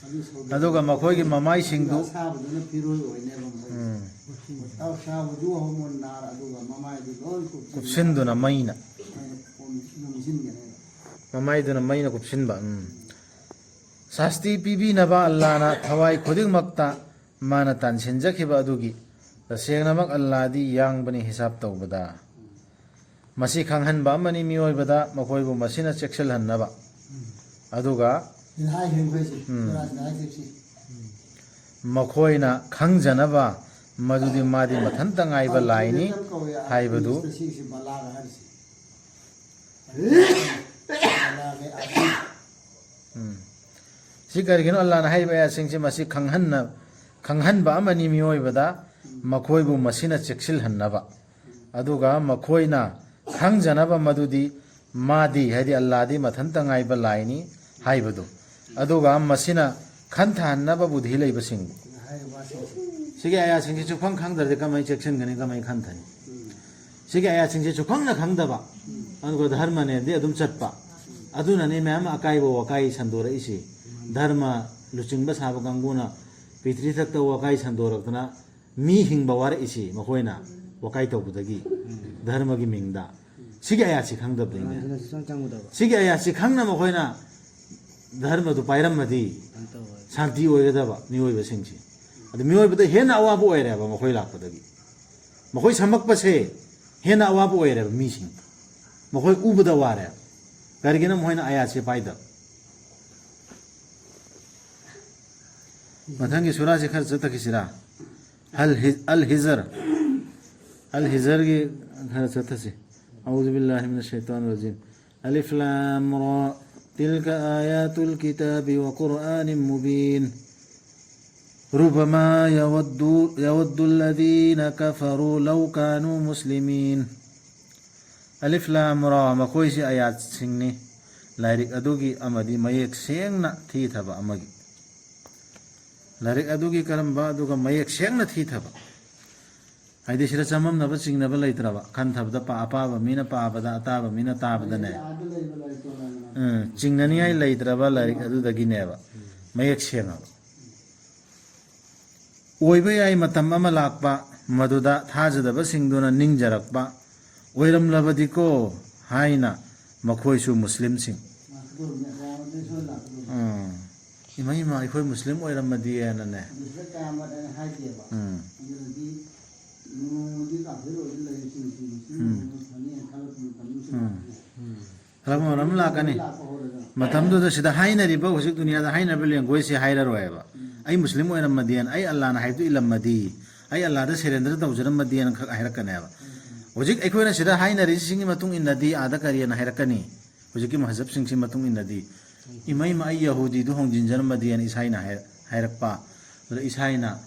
ꯑꯗꯨ ꯁꯧꯗꯣꯛꯂꯕ ꯑꯗꯨꯒ ꯃꯈꯣꯏꯒꯤ ꯃꯃꯥꯏꯁꯤꯡꯗꯨ ꯑꯁꯥꯕꯗꯨꯅ ꯐꯤꯔꯣꯜ ꯑꯣꯏꯅꯦꯕ ꯃꯣꯏ꯫ ꯎꯝ꯫ ꯑꯁꯥꯕꯗꯨ ꯍꯧꯃꯣꯟ ꯅꯥꯔ, ꯑꯗꯨꯒ ꯃꯃꯥꯏꯗꯨ ꯂꯣꯏ ꯀꯨꯞꯁꯤꯟꯗꯨꯅ꯫ ꯀꯨꯞꯁꯤꯟꯗꯨꯅ ꯃꯩꯅ꯫ ꯌꯣꯝꯁꯤꯟꯒꯅꯦꯕ꯫ ꯃꯃꯥꯏꯗꯨꯅ ꯃꯩꯅ ꯀꯨꯞꯁꯤꯟꯕ꯫ ꯎꯝ꯫ ꯁꯥꯁꯇꯤ ꯄꯤꯕꯤꯅꯕ ꯑꯜꯂꯥꯅ ꯊꯋꯥꯏ ꯈꯨꯗꯤꯡꯃꯛꯇ ꯃꯥꯅ ꯇꯥꯟꯁꯤꯟꯖꯈꯤꯕ ꯑꯗꯨꯒꯤ ꯇꯁꯦꯡꯅꯃꯛ ꯑꯜꯂꯥꯗꯤ ꯌꯥꯡꯕꯅꯤ ꯍꯤꯁꯥꯕ ꯇꯧꯕꯗ꯫ ꯃꯁꯤ ꯈꯪꯍꯟꯕ ꯑꯃꯅꯤ ꯃꯤꯑꯣꯏꯕꯗ, ꯃꯈꯣꯏꯕꯨ ꯃꯁꯤꯅ ꯆꯦꯛꯁꯤꯜꯍꯟꯅꯕ꯫ ꯑꯗꯨꯒ ꯁꯤꯗ ꯍꯥꯏꯈ꯭ꯔꯦ ꯑꯩꯈꯣꯏꯁꯦ, ꯎꯝ꯫ ꯁꯨꯔꯥꯁꯤꯗ ꯍꯥꯏꯈ꯭ꯔꯤꯕꯁꯤ꯫ ꯃꯈꯣꯏꯅ ꯈꯪꯖꯅꯕ ꯃꯗꯨꯗꯤ ꯃꯥꯗꯤ ꯃꯊꯟꯇ ꯉꯥꯏꯕ ꯂꯥꯏꯅꯤ ꯀꯧꯋꯦ, ꯍꯥꯏꯕꯗꯨ꯫ ꯏꯪꯂꯤꯁꯇ ꯁꯤꯒꯤꯁꯤ ꯕꯂꯥꯒ ꯍꯥꯏꯔꯤꯁꯤ꯫ ꯕꯂꯥꯒ ꯑꯥꯔꯇꯤ꯫ ꯎꯝ꯫ ꯁꯤ ꯀꯔꯤꯒꯤꯅꯣ? ꯑꯜꯂꯥꯅ ꯍꯥꯏꯔꯤꯕ ꯑꯌꯥꯠꯁꯤꯡꯁꯤ ꯃꯁꯤ ꯈꯪꯍꯟꯅ-, ꯈꯪꯍꯟꯕ ꯑꯃꯅꯤ ꯃꯤꯑꯣꯏꯕꯗ, ꯃꯈꯣꯏꯕꯨ ꯃꯁꯤꯅ ꯆꯦꯛꯁꯤꯜꯍꯟꯅꯕ꯫ ꯑꯗꯨꯒ ꯃꯈꯣꯏꯅ ꯈꯪꯖꯅꯕ ꯃꯗꯨꯗꯤ ꯃꯥꯗꯤ, ꯍꯥꯏꯗꯤ ꯑꯜꯂꯥꯗꯤ ꯃꯊꯟꯇ ꯉꯥꯏꯕ ꯂꯥꯏꯅꯤ ꯍꯥꯏꯕꯗꯨ꯫ ꯑꯗꯨꯒ ꯃꯁꯤꯅ ꯈꯟꯊꯍꯟꯅꯕ ꯕꯨꯙꯤ ꯂꯩꯕꯁꯤꯡꯕꯨ꯫ ꯍꯥꯏꯔꯤꯕ ꯋꯥꯁꯤꯡꯁꯦ꯫ ꯁꯤꯒꯤ ꯑꯌꯥꯠꯁꯤꯡꯁꯤ ꯆꯨꯞꯈꯪ ꯈꯪꯗ꯭ꯔꯗꯤ ꯀꯃꯥꯏꯅ ꯆꯦꯛꯁꯤꯟꯒꯅꯤ, ꯀꯃꯥꯏꯅ ꯈꯟꯊꯅꯤ? ꯎꯝ꯫ ꯁꯤꯒꯤ ꯑꯌꯥꯠꯁꯤꯡꯁꯤ ꯆꯨꯞꯈꯪꯅ ꯈꯪꯗꯕ꯫ ꯎꯝ꯫ ꯑꯗꯨꯒ ꯙꯔꯃꯅꯦꯗꯤ ꯑꯗꯨꯝ ꯆꯠꯄ꯫ ꯑꯗꯨꯅꯅꯤ ꯃꯌꯥꯝ ꯑꯀꯥꯏꯕ ꯋꯥꯀꯥꯏ ꯁꯟꯗꯣꯔꯛꯏꯁꯤ꯫ ꯙꯔꯃ ꯂꯨꯆꯤꯡꯕ ꯁꯥꯕ ꯀꯥꯡꯕꯨꯅ ꯄ꯭ꯔꯤꯊꯤꯕꯤꯊꯛꯇ ꯋꯥꯀꯥꯏ ꯁꯟꯗꯣꯔꯛꯇꯅ ꯃꯤ ꯍꯤꯡꯕ ꯋꯥꯔꯛꯏꯁꯤ ꯃꯈꯣꯏꯅ ꯋꯥꯀꯥꯏ ꯇꯧꯕꯗꯒꯤ, ꯙꯔꯃꯒꯤ ꯃꯤꯡꯗ꯫ ꯁꯤꯒꯤ ꯑꯌꯥꯠꯁꯤ ꯈꯪꯗꯕꯗꯒꯤꯅꯦ꯫ ꯁꯤꯒꯤ ꯑꯌꯥꯠꯁꯤ ꯈꯪꯅ ꯃꯈꯣꯏꯅ ꯙꯔꯃꯗꯨ ꯄꯥꯏꯔꯝꯃꯗꯤ ꯁꯥꯟꯇꯤ ꯑꯣꯏꯒꯗꯕ ꯃꯤꯑꯣꯏꯕꯁꯤꯡꯁꯤ꯫ ꯑꯗꯨ ꯃꯤꯑꯣꯏꯕꯗ ꯍꯦꯟꯅ ꯑꯋꯥꯕ ꯑꯣꯏꯔꯦꯕ ꯃꯈꯣꯏ ꯂꯥꯛꯄꯗꯒꯤ꯫ ꯃꯈꯣꯏ ꯁꯝꯃꯛꯄꯁꯦ ꯍꯦꯟꯅ ꯑꯋꯥꯕ ꯑꯣꯏꯔꯦꯕ ꯃꯤꯁꯤꯡ꯫ ꯃꯈꯣꯏ ꯎꯕꯗ ꯋꯥꯔꯦ꯫ ꯀꯔꯤꯒꯤꯅꯣ ꯃꯈꯣꯏꯅ ꯑꯌꯥꯠꯁꯦ ꯄꯥꯏꯗꯕ? ꯃꯊꯪꯒꯤ ꯁꯨꯔꯥꯁꯦ ꯈꯔ ꯆꯠꯊꯈꯤꯁꯤꯔꯥ? ꯍꯜ ꯍꯤ-, ꯑꯜ ꯍꯤꯖꯔ꯫ ꯑꯜ ꯍꯤꯖꯔꯒꯤ ꯈꯔ ꯆꯠꯊꯁꯤ꯫ أعوذ بالله من الشيطان الرجيم. الم. تلك آيات الكتاب وقرآن مبين. ربما يود، يود الذين كفروا لو كانوا مسلمين. الم، ꯃꯈꯣꯏꯁꯤ ꯑꯌꯥꯠꯁꯤꯡꯅꯤ꯫ ꯂꯥꯏꯔꯤꯛ ꯑꯗꯨꯒꯤ ꯑꯃꯗꯤ ꯃꯌꯦꯛ ꯁꯦꯡꯅ ꯊꯤꯊꯕ ꯑꯃꯒꯤ꯫ ꯂꯥꯏꯔꯤꯛ ꯑꯗꯨꯒꯤ ꯀꯔꯝꯕ? ꯑꯗꯨꯒ ꯃꯌꯦꯛ ꯁꯦꯡꯅ ꯊꯤꯊꯕ꯫ ꯍꯥꯏꯗꯤ ꯁꯤꯗ ꯆꯃꯝꯅꯕ ꯆꯤꯡꯅꯕ ꯂꯩꯇ꯭ꯔꯕ, ꯈꯟꯊꯕꯗ ꯄꯥ-, ꯑꯄꯥꯕ ꯃꯤꯅ ꯄꯥꯕꯗ, ꯑꯇꯥꯕ ꯃꯤꯅ ꯇꯥꯕꯗꯅꯦ꯫ ꯎꯝ, ꯆꯤꯡꯅꯅꯤꯡꯉꯥꯏ ꯂꯩꯇ꯭ꯔꯕ ꯂꯥꯏꯔꯤꯛ ꯑꯗꯨꯗꯒꯤꯅꯦꯕ꯫ ꯃꯌꯦꯛ ꯁꯦꯡꯉꯕ꯫ ꯑꯣꯏꯕ ꯌꯥꯏ ꯃꯇꯝ ꯑꯃ ꯂꯥꯛꯄ, ꯃꯗꯨꯗ ꯊꯥꯖꯗꯕꯁꯤꯡꯗꯨꯅ ꯅꯤꯡꯖꯔꯛꯄ, "ꯑꯣꯏꯔꯝꯂꯕꯗꯤꯀꯣ" ꯍꯥꯏꯅ ꯃꯈꯣꯏꯁꯨ ꯃꯨꯁꯂꯤꯝꯁꯤꯡ꯫ ꯎꯝ꯫ ꯏꯃꯥ, ꯏꯃꯥ, ꯑꯩꯈꯣꯏ ꯃꯨꯁꯂꯤꯝ ꯑꯣꯏꯔꯝꯃꯗꯤꯅꯅꯦ꯫ ꯎꯝ꯫ ꯎꯝ꯫ ꯎꯝ꯫ ꯍꯔꯥꯎꯕ ꯃꯔꯝ ꯂꯥꯛꯀꯅꯤ꯫ ꯃꯇꯝꯗꯨꯗ ꯁꯤꯗ ꯍꯥꯏꯅꯔꯤꯕ, ꯍꯧꯖꯤꯛ ꯗꯨꯅꯤꯌꯥꯗ ꯍꯥꯏꯅꯔꯤꯕ languageꯁꯦ ꯍꯥꯏꯔꯔꯣꯏꯕ꯫ "ꯑꯩ ꯃꯨꯁꯂꯤꯝ ꯑꯣꯏꯔꯝꯃꯗꯤꯅ, ꯑꯩ ꯑꯜꯂꯥꯅ ꯍꯥꯏꯕꯗꯨ ꯏꯜꯂꯝꯃꯗꯤ, ꯑꯩ ꯑꯜꯂꯥꯗ surrender ꯇꯧꯖꯔꯝꯃꯗꯤꯅ" ꯈꯛ ꯍꯥꯏꯔꯛꯀꯅꯦꯕ꯫ ꯍꯧꯖꯤꯛ ꯑꯩꯈꯣꯏꯅ ꯁꯤꯗ ꯍꯥꯏꯅꯔꯤꯁꯤꯡꯒꯤ ꯃꯇꯨꯡ ꯏꯟꯅꯗꯤ ꯑꯥꯗ ꯀꯔꯤꯅ ꯍꯥꯏꯔꯛꯀꯅꯤ? ꯍꯧꯖꯤꯛꯀꯤ ꯃꯍꯖꯕꯁꯤꯡꯁꯤ ꯃꯇꯨꯡ ꯏꯟꯅꯗꯤ, "ꯏꯃꯩꯃ, ꯑꯩ ꯌꯍꯨꯗꯤꯗꯨ ꯍꯣꯡꯖꯤꯟꯖꯔꯝꯃꯗꯤꯅ" ꯏꯁꯥꯏꯅ ꯍꯥꯏ-, ꯍꯥꯏꯔꯛꯄ꯫ ꯑꯗꯨꯗ ꯏꯁꯥꯏꯅ,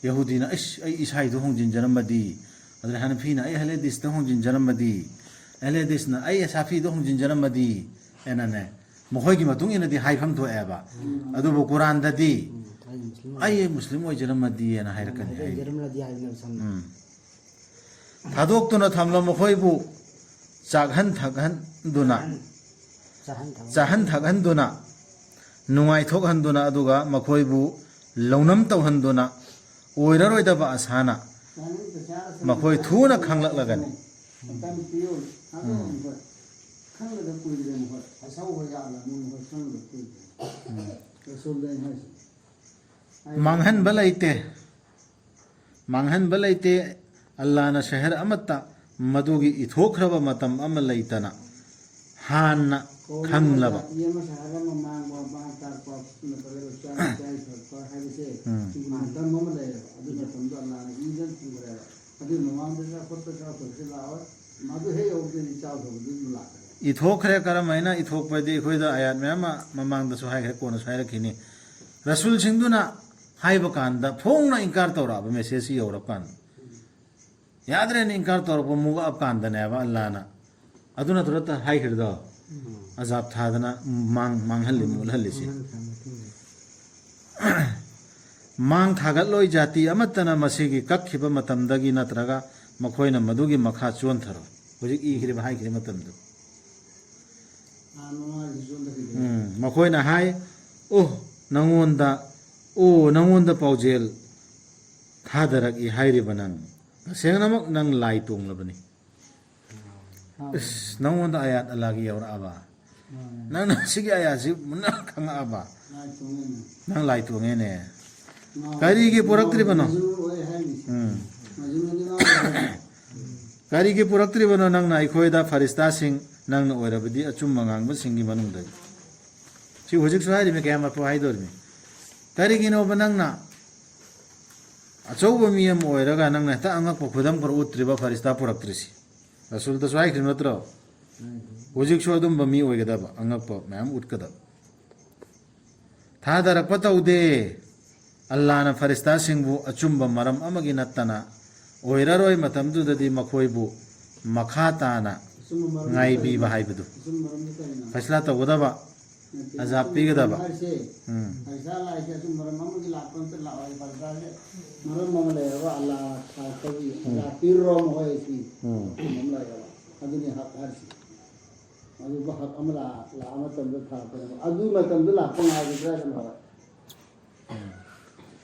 ꯌꯍꯨꯗꯤꯅ, "ꯑꯩꯁ, ꯑꯩ ꯏꯁꯥꯏꯗꯨ ꯍꯣꯡꯖꯤꯟꯖꯔꯝꯃꯗꯤ"꯫ ꯑꯗꯨꯗ ꯍꯅꯐꯤꯅ, "ꯑꯩ ꯑꯍꯂꯦꯗꯤꯁꯇ ꯍꯣꯡꯖꯤꯟꯖꯔꯝꯃꯗꯤ"꯫ ꯑꯍꯂꯦꯗꯤꯁꯅ, "ꯑꯩ ꯁꯥꯐꯤꯗ ꯍꯣꯡꯖꯤꯟꯖꯔꯝꯃꯗꯤ" ꯍꯥꯏꯅꯅꯦ꯫ ꯃꯈꯣꯏꯒꯤ ꯃꯇꯨꯡ ꯏꯟꯅꯗꯤ ꯍꯥꯏꯐꯝ ꯊꯣꯛꯑꯦꯕ꯫ ꯎꯝ꯫ ꯑꯗꯨꯕꯨ ꯀꯨꯔꯥꯟꯗꯗꯤ, ꯎꯝ, "ꯑꯩ ꯃꯨꯁꯂꯤꯝ ꯑꯣꯏ-, "ꯑꯩ ꯃꯨꯁꯂꯤꯝ ꯑꯣꯏꯖꯔꯝꯃꯗꯤ" ꯍꯥꯏꯅ ꯍꯥꯏꯔꯛꯀꯅꯤ ꯍꯥꯏ꯫ ꯑꯣꯏꯖꯔꯝꯂꯗꯤ ꯍꯥꯏꯕꯅꯦꯕ ꯁꯝꯅ꯫ ꯎꯝ꯫ ꯊꯥꯗꯣꯛꯇꯨꯅ ꯊꯝꯂꯣ ꯃꯈꯣꯏꯕꯨ, ꯆꯥꯛꯍꯟ ꯊꯛꯍꯟꯗꯨꯅ, ꯆꯥꯍꯟ ꯊꯛꯍꯟ꯫ ꯆꯥꯍꯟ ꯊꯛꯍꯟꯗꯨꯅ, ꯅꯨꯡꯉꯥꯏꯊꯣꯛꯍꯟꯗꯨꯅ, ꯑꯗꯨꯒ ꯃꯈꯣꯏꯕꯨ ꯂꯧꯅꯝ ꯇꯧꯍꯟꯗꯨꯅ, ꯑꯣꯏꯔꯔꯣꯏꯗꯕ ꯑꯁꯥꯅ ꯆꯥꯅꯤꯡꯗ ꯆꯥꯔꯁꯅꯨ, ꯃꯈꯣꯏ ꯊꯨꯅ ꯆꯥꯅꯤꯡꯗ ꯈꯪꯂꯛꯂꯒꯅꯤ꯫ ꯃꯇꯝ ꯄꯤꯌꯨ꯫ ꯎꯝ꯫ ꯈꯪꯂꯗ ꯀꯨꯏꯗ꯭ꯔꯦ ꯃꯈꯣꯏ꯫ ꯑꯁꯧꯕ ꯌꯥꯜꯂꯕꯅꯤ ꯃꯈꯣꯏ ꯈꯪꯂꯗ ꯀꯨꯏꯗ꯭ꯔꯦ꯫ ꯎꯝ꯫ ꯔꯁꯨꯜꯗ ꯑꯩꯅ ꯍꯥꯏꯁꯦ꯫ ꯃꯥꯡꯍꯟꯕ ꯂꯩꯇꯦ꯫ ꯃꯥꯡꯍꯟꯕ ꯂꯩꯇꯦ꯫ ꯑꯜꯂꯥꯅ ꯁꯍꯔ ꯑꯃꯠꯇ ꯃꯗꯨꯒꯤ ꯏꯊꯣꯛꯈ꯭ꯔꯕ ꯃꯇꯝ ꯑꯃ ꯂꯩꯇꯅ ꯍꯥꯟꯅ ꯈꯪꯂꯕ꯫ ꯖꯥꯇꯤ ꯑꯃ ꯁꯍꯔ ꯑꯃ ꯃꯥꯡꯕ, ꯃꯥꯡ ꯇꯥꯛꯄ, ꯅꯠꯇ꯭ꯔꯒ ꯆꯥꯛ ꯆꯥꯏ ꯊꯛꯄ ꯍꯥꯏꯕꯁꯦ ꯎꯝ꯫ ꯃꯇꯝ ꯑꯃ ꯂꯩꯌꯦꯕ꯫ ꯑꯗꯨ ꯃꯇꯝꯗꯣ ꯑꯜꯂꯥꯅ ꯏꯗꯟ ꯊꯝꯈ꯭ꯔꯦꯕ꯫ ꯑꯗꯨꯒꯤ ꯃꯃꯥꯡꯗ ꯆꯥ ꯈꯣꯠꯄ ꯆꯥ ꯊꯛꯄꯁꯦ ꯂꯥꯛꯑꯣꯏ꯫ ꯃꯗꯨ ꯍꯦꯛ ꯌꯧꯕꯗꯗꯤ ꯆꯥ ꯊꯛꯄꯗꯤ ꯑꯗꯨꯝ ꯂꯥꯛꯀꯅꯤ꯫ ꯏꯊꯣꯛꯈ꯭ꯔꯦ꯫ ꯀꯔꯝ ꯍꯥꯏꯅ ꯏꯊꯣꯛꯄꯗꯤ ꯑꯩꯈꯣꯏꯗ ꯑꯌꯥꯠ ꯃꯌꯥꯝ ꯑꯃ ꯃꯃꯥꯡꯗꯁꯨ ꯍꯥꯏꯈ꯭ꯔꯦ, ꯀꯣꯟꯅꯁꯨ ꯍꯥꯏꯔꯛꯈꯤꯅꯤ꯫ ꯔꯁꯨꯜꯁꯤꯡꯗꯨꯅ ꯍꯥꯏꯕ ꯀꯥꯟꯗ ꯐꯣꯡꯅ ꯏꯟꯀꯥꯔ ꯇꯧꯔꯛꯑꯕ ꯃꯦꯁꯦꯖꯁꯤ ꯌꯧꯔꯛꯄ ꯀꯥꯟꯗ꯫ ꯌꯥꯗ꯭ꯔꯦꯅ ꯏꯟꯀꯥꯔ ꯇꯧꯔꯛꯄ ꯃꯨꯛꯑꯞ ꯀꯥꯟꯗꯅꯦꯕ ꯑꯜꯂꯥꯅ ꯑꯗꯨ ꯅꯠꯇ꯭ꯔꯣ ꯍꯥꯏꯈ꯭ꯔꯤꯗꯣ? ꯎꯝ꯫ ꯑꯖꯥꯕ ꯊꯥꯗꯅ ꯃꯥꯡ-, ꯃꯥꯡꯍꯜꯂꯤ, ꯎꯝ꯫ ꯃꯨꯠꯍꯜꯂꯤꯁꯤ꯫ ꯃꯥꯡꯍꯜꯂꯤ, ꯃꯥꯡꯍꯜꯂꯤ꯫ ꯃꯥꯡ ꯊꯥꯒꯠꯂꯣꯏ ꯖꯥꯇꯤ ꯑꯃꯠꯇꯅ ꯃꯁꯤꯒꯤ ꯀꯛꯈꯤꯕ ꯃꯇꯝꯗꯒꯤ ꯅꯠꯇ꯭ꯔꯒ ꯃꯈꯣꯏꯅ ꯃꯗꯨꯒꯤ ꯃꯈꯥ ꯆꯣꯟꯊꯔꯣꯏ꯫ ꯍꯧꯖꯤꯛ ꯏꯈ꯭ꯔꯤꯕ, ꯍꯥꯏꯈ꯭ꯔꯤꯕ ꯃꯇꯝꯗꯨ꯫ ꯑꯥ, ꯃꯃꯥꯡꯒꯤ ꯆꯣꯟꯊꯈꯤꯕ꯫ ꯎꯝ, ꯃꯈꯣꯏꯅ ꯍꯥꯏ, "ꯑꯣ, ꯅꯉꯣꯟꯗ, ꯑꯣ, ꯅꯉꯣꯟꯗ ꯄꯥꯎꯖꯦꯜ ꯊꯥꯗꯔꯛꯏ ꯍꯥꯏꯔꯤꯕ ꯅꯪ, ꯇꯁꯦꯡꯅꯃꯛ ꯅꯪ ꯂꯥꯏ ꯇꯣꯡꯂꯕꯅꯤ꯫" ꯑꯥ꯫ ꯏꯁ, ꯅꯉꯣꯟꯗ ꯑꯌꯥꯠ ꯑꯜꯂꯥꯒꯤ ꯌꯧꯔꯛꯑꯕ? ꯃꯥꯅꯦ꯫ ꯅꯪꯅ ꯁꯤꯒꯤ ꯑꯌꯥꯠꯁꯤ ꯃꯨꯟꯅ ꯈꯪꯉꯛꯑꯕ? ꯂꯥꯏ ꯇꯣꯡꯉꯦꯅꯦ꯫ ꯅꯪ ꯂꯥꯏ ꯇꯣꯡꯉꯦꯅꯦ꯫ ꯃꯥꯅꯦ꯫ ꯀꯔꯤꯒꯤ ꯄꯨꯔꯛꯇ꯭ꯔꯤꯕꯅꯣ? ꯃꯥꯅꯦ, ꯃꯥꯅꯦ, ꯍꯥꯏꯔꯤꯁꯦ꯫ ꯎꯝ꯫ ꯃꯥꯅꯦ, ꯃꯥꯅꯦ, ꯃꯥꯅꯦ꯫ ꯀꯔꯤꯒꯤ ꯄꯨꯔꯛꯇ꯭ꯔꯤꯕꯅꯣ ꯅꯪꯅ ꯑꯩꯈꯣꯏꯗ ꯐꯔꯤꯁꯇꯥꯁꯤꯡ, ꯅꯪꯅ ꯑꯣꯏꯔꯕꯗꯤ ꯑꯆꯨꯝꯕ ꯉꯥꯡꯕꯁꯤꯡꯒꯤ ꯃꯅꯨꯡꯗꯒꯤ? ꯁꯤ ꯍꯧꯖꯤꯛꯁꯨ ꯍꯥꯏꯔꯤꯃꯤ, ꯀꯌꯥꯃꯠ ꯐꯥꯎ ꯍꯥꯏꯗꯣꯔꯤꯃꯤ꯫ ꯀꯔꯤꯒꯤꯅꯣꯕ ꯅꯪꯅ ꯑꯆꯧꯕ ꯃꯤ ꯑꯃ ꯑꯣꯏꯔꯒ ꯅꯪꯅ ꯍꯦꯛꯇ ꯑꯉꯛꯄ ꯈꯨꯗꯝ ꯈꯔ ꯎꯠꯇ꯭ꯔꯤꯕ ꯐꯔꯤꯁꯇꯥ ꯄꯨꯔꯛꯇ꯭ꯔꯤꯁꯤ? ꯔꯁꯨꯜꯗꯁꯨ ꯍꯥꯏꯈ꯭ꯔꯤꯕ ꯅꯠꯇ꯭ꯔꯣ? ꯍꯧꯖꯤꯛꯁꯨ ꯑꯗꯨꯝꯕ ꯃꯤ ꯑꯣꯏꯒꯗꯕ, ꯑꯉꯛꯄ ꯃꯌꯥꯝ ꯎꯠꯀꯗꯕ꯫ ꯊꯥꯗꯔꯛꯄ ꯇꯧꯗꯦ꯫ ꯑꯜꯂꯥꯅ ꯐꯔꯤꯁꯇꯥꯁꯤꯡꯕꯨ ꯑꯆꯨꯝꯕ ꯃꯔꯝ ꯑꯃꯒꯤ ꯅꯠꯇꯅ ꯑꯣꯏꯔꯔꯣꯏ꯫ ꯃꯇꯝꯗꯨꯗꯗꯤ ꯃꯈꯣꯏꯕꯨ ꯃꯈꯥ ꯇꯥꯅ ꯑꯆꯨꯝꯕ ꯃꯔꯝꯗꯤ ꯉꯥꯏꯕꯤꯕ ꯀꯔꯤꯅꯣ? ꯍꯥꯏꯕꯗꯨ ꯑꯆꯨꯝꯕ ꯃꯔꯝꯗꯤ ꯀꯔꯤꯅꯣ? ꯐꯩꯁꯂꯥ ꯇꯧꯒꯗꯕ, ꯅꯠꯇꯦ, ꯑꯖꯥꯕ ꯑꯆꯨꯝꯕ ꯄꯤꯒꯗꯕ꯫ ꯃꯔꯝ ꯍꯥꯏꯁꯦ, ꯎꯝ꯫ ꯐꯩꯁꯂꯥ ꯍꯥꯏꯁꯦ ꯑꯆꯨꯝꯕ ꯃꯔꯝ ꯑꯃꯒꯤ ꯂꯥꯛꯄ ꯅꯠꯇꯦ, ꯂꯥꯛꯑꯣꯏ꯫ ꯐꯩꯁꯂꯥꯁꯦ ꯃꯔꯝ ꯑꯃ ꯂꯩꯔꯒ ꯑꯜꯂꯥ ꯊꯥꯔꯛꯄꯒꯤ ꯎꯝ꯫ ꯑꯜꯂꯥ ꯄꯤꯔꯨꯔꯣ ꯃꯈꯣꯏ ꯍꯥꯏꯁꯤ ꯎꯝ꯫ ꯑꯆꯨꯝꯕ ꯑꯃ ꯂꯩꯔꯒ꯫ ꯑꯗꯨꯅꯤ ꯍꯛ ꯍꯥꯏꯔꯤꯁꯦ꯫ ꯑꯗꯨꯕꯨ ꯍꯛ ꯑꯃ ꯂꯥꯛ-, ꯂꯥꯛꯑ ꯃꯇꯝꯗ ꯊꯥꯔꯛꯄꯅꯦꯕ꯫ ꯑꯗꯨꯒꯤ ꯃꯇꯝꯗꯣ ꯂꯥꯛꯄ ꯉꯥꯏꯒꯗ꯭ꯔꯥ ꯀꯩꯅꯣ?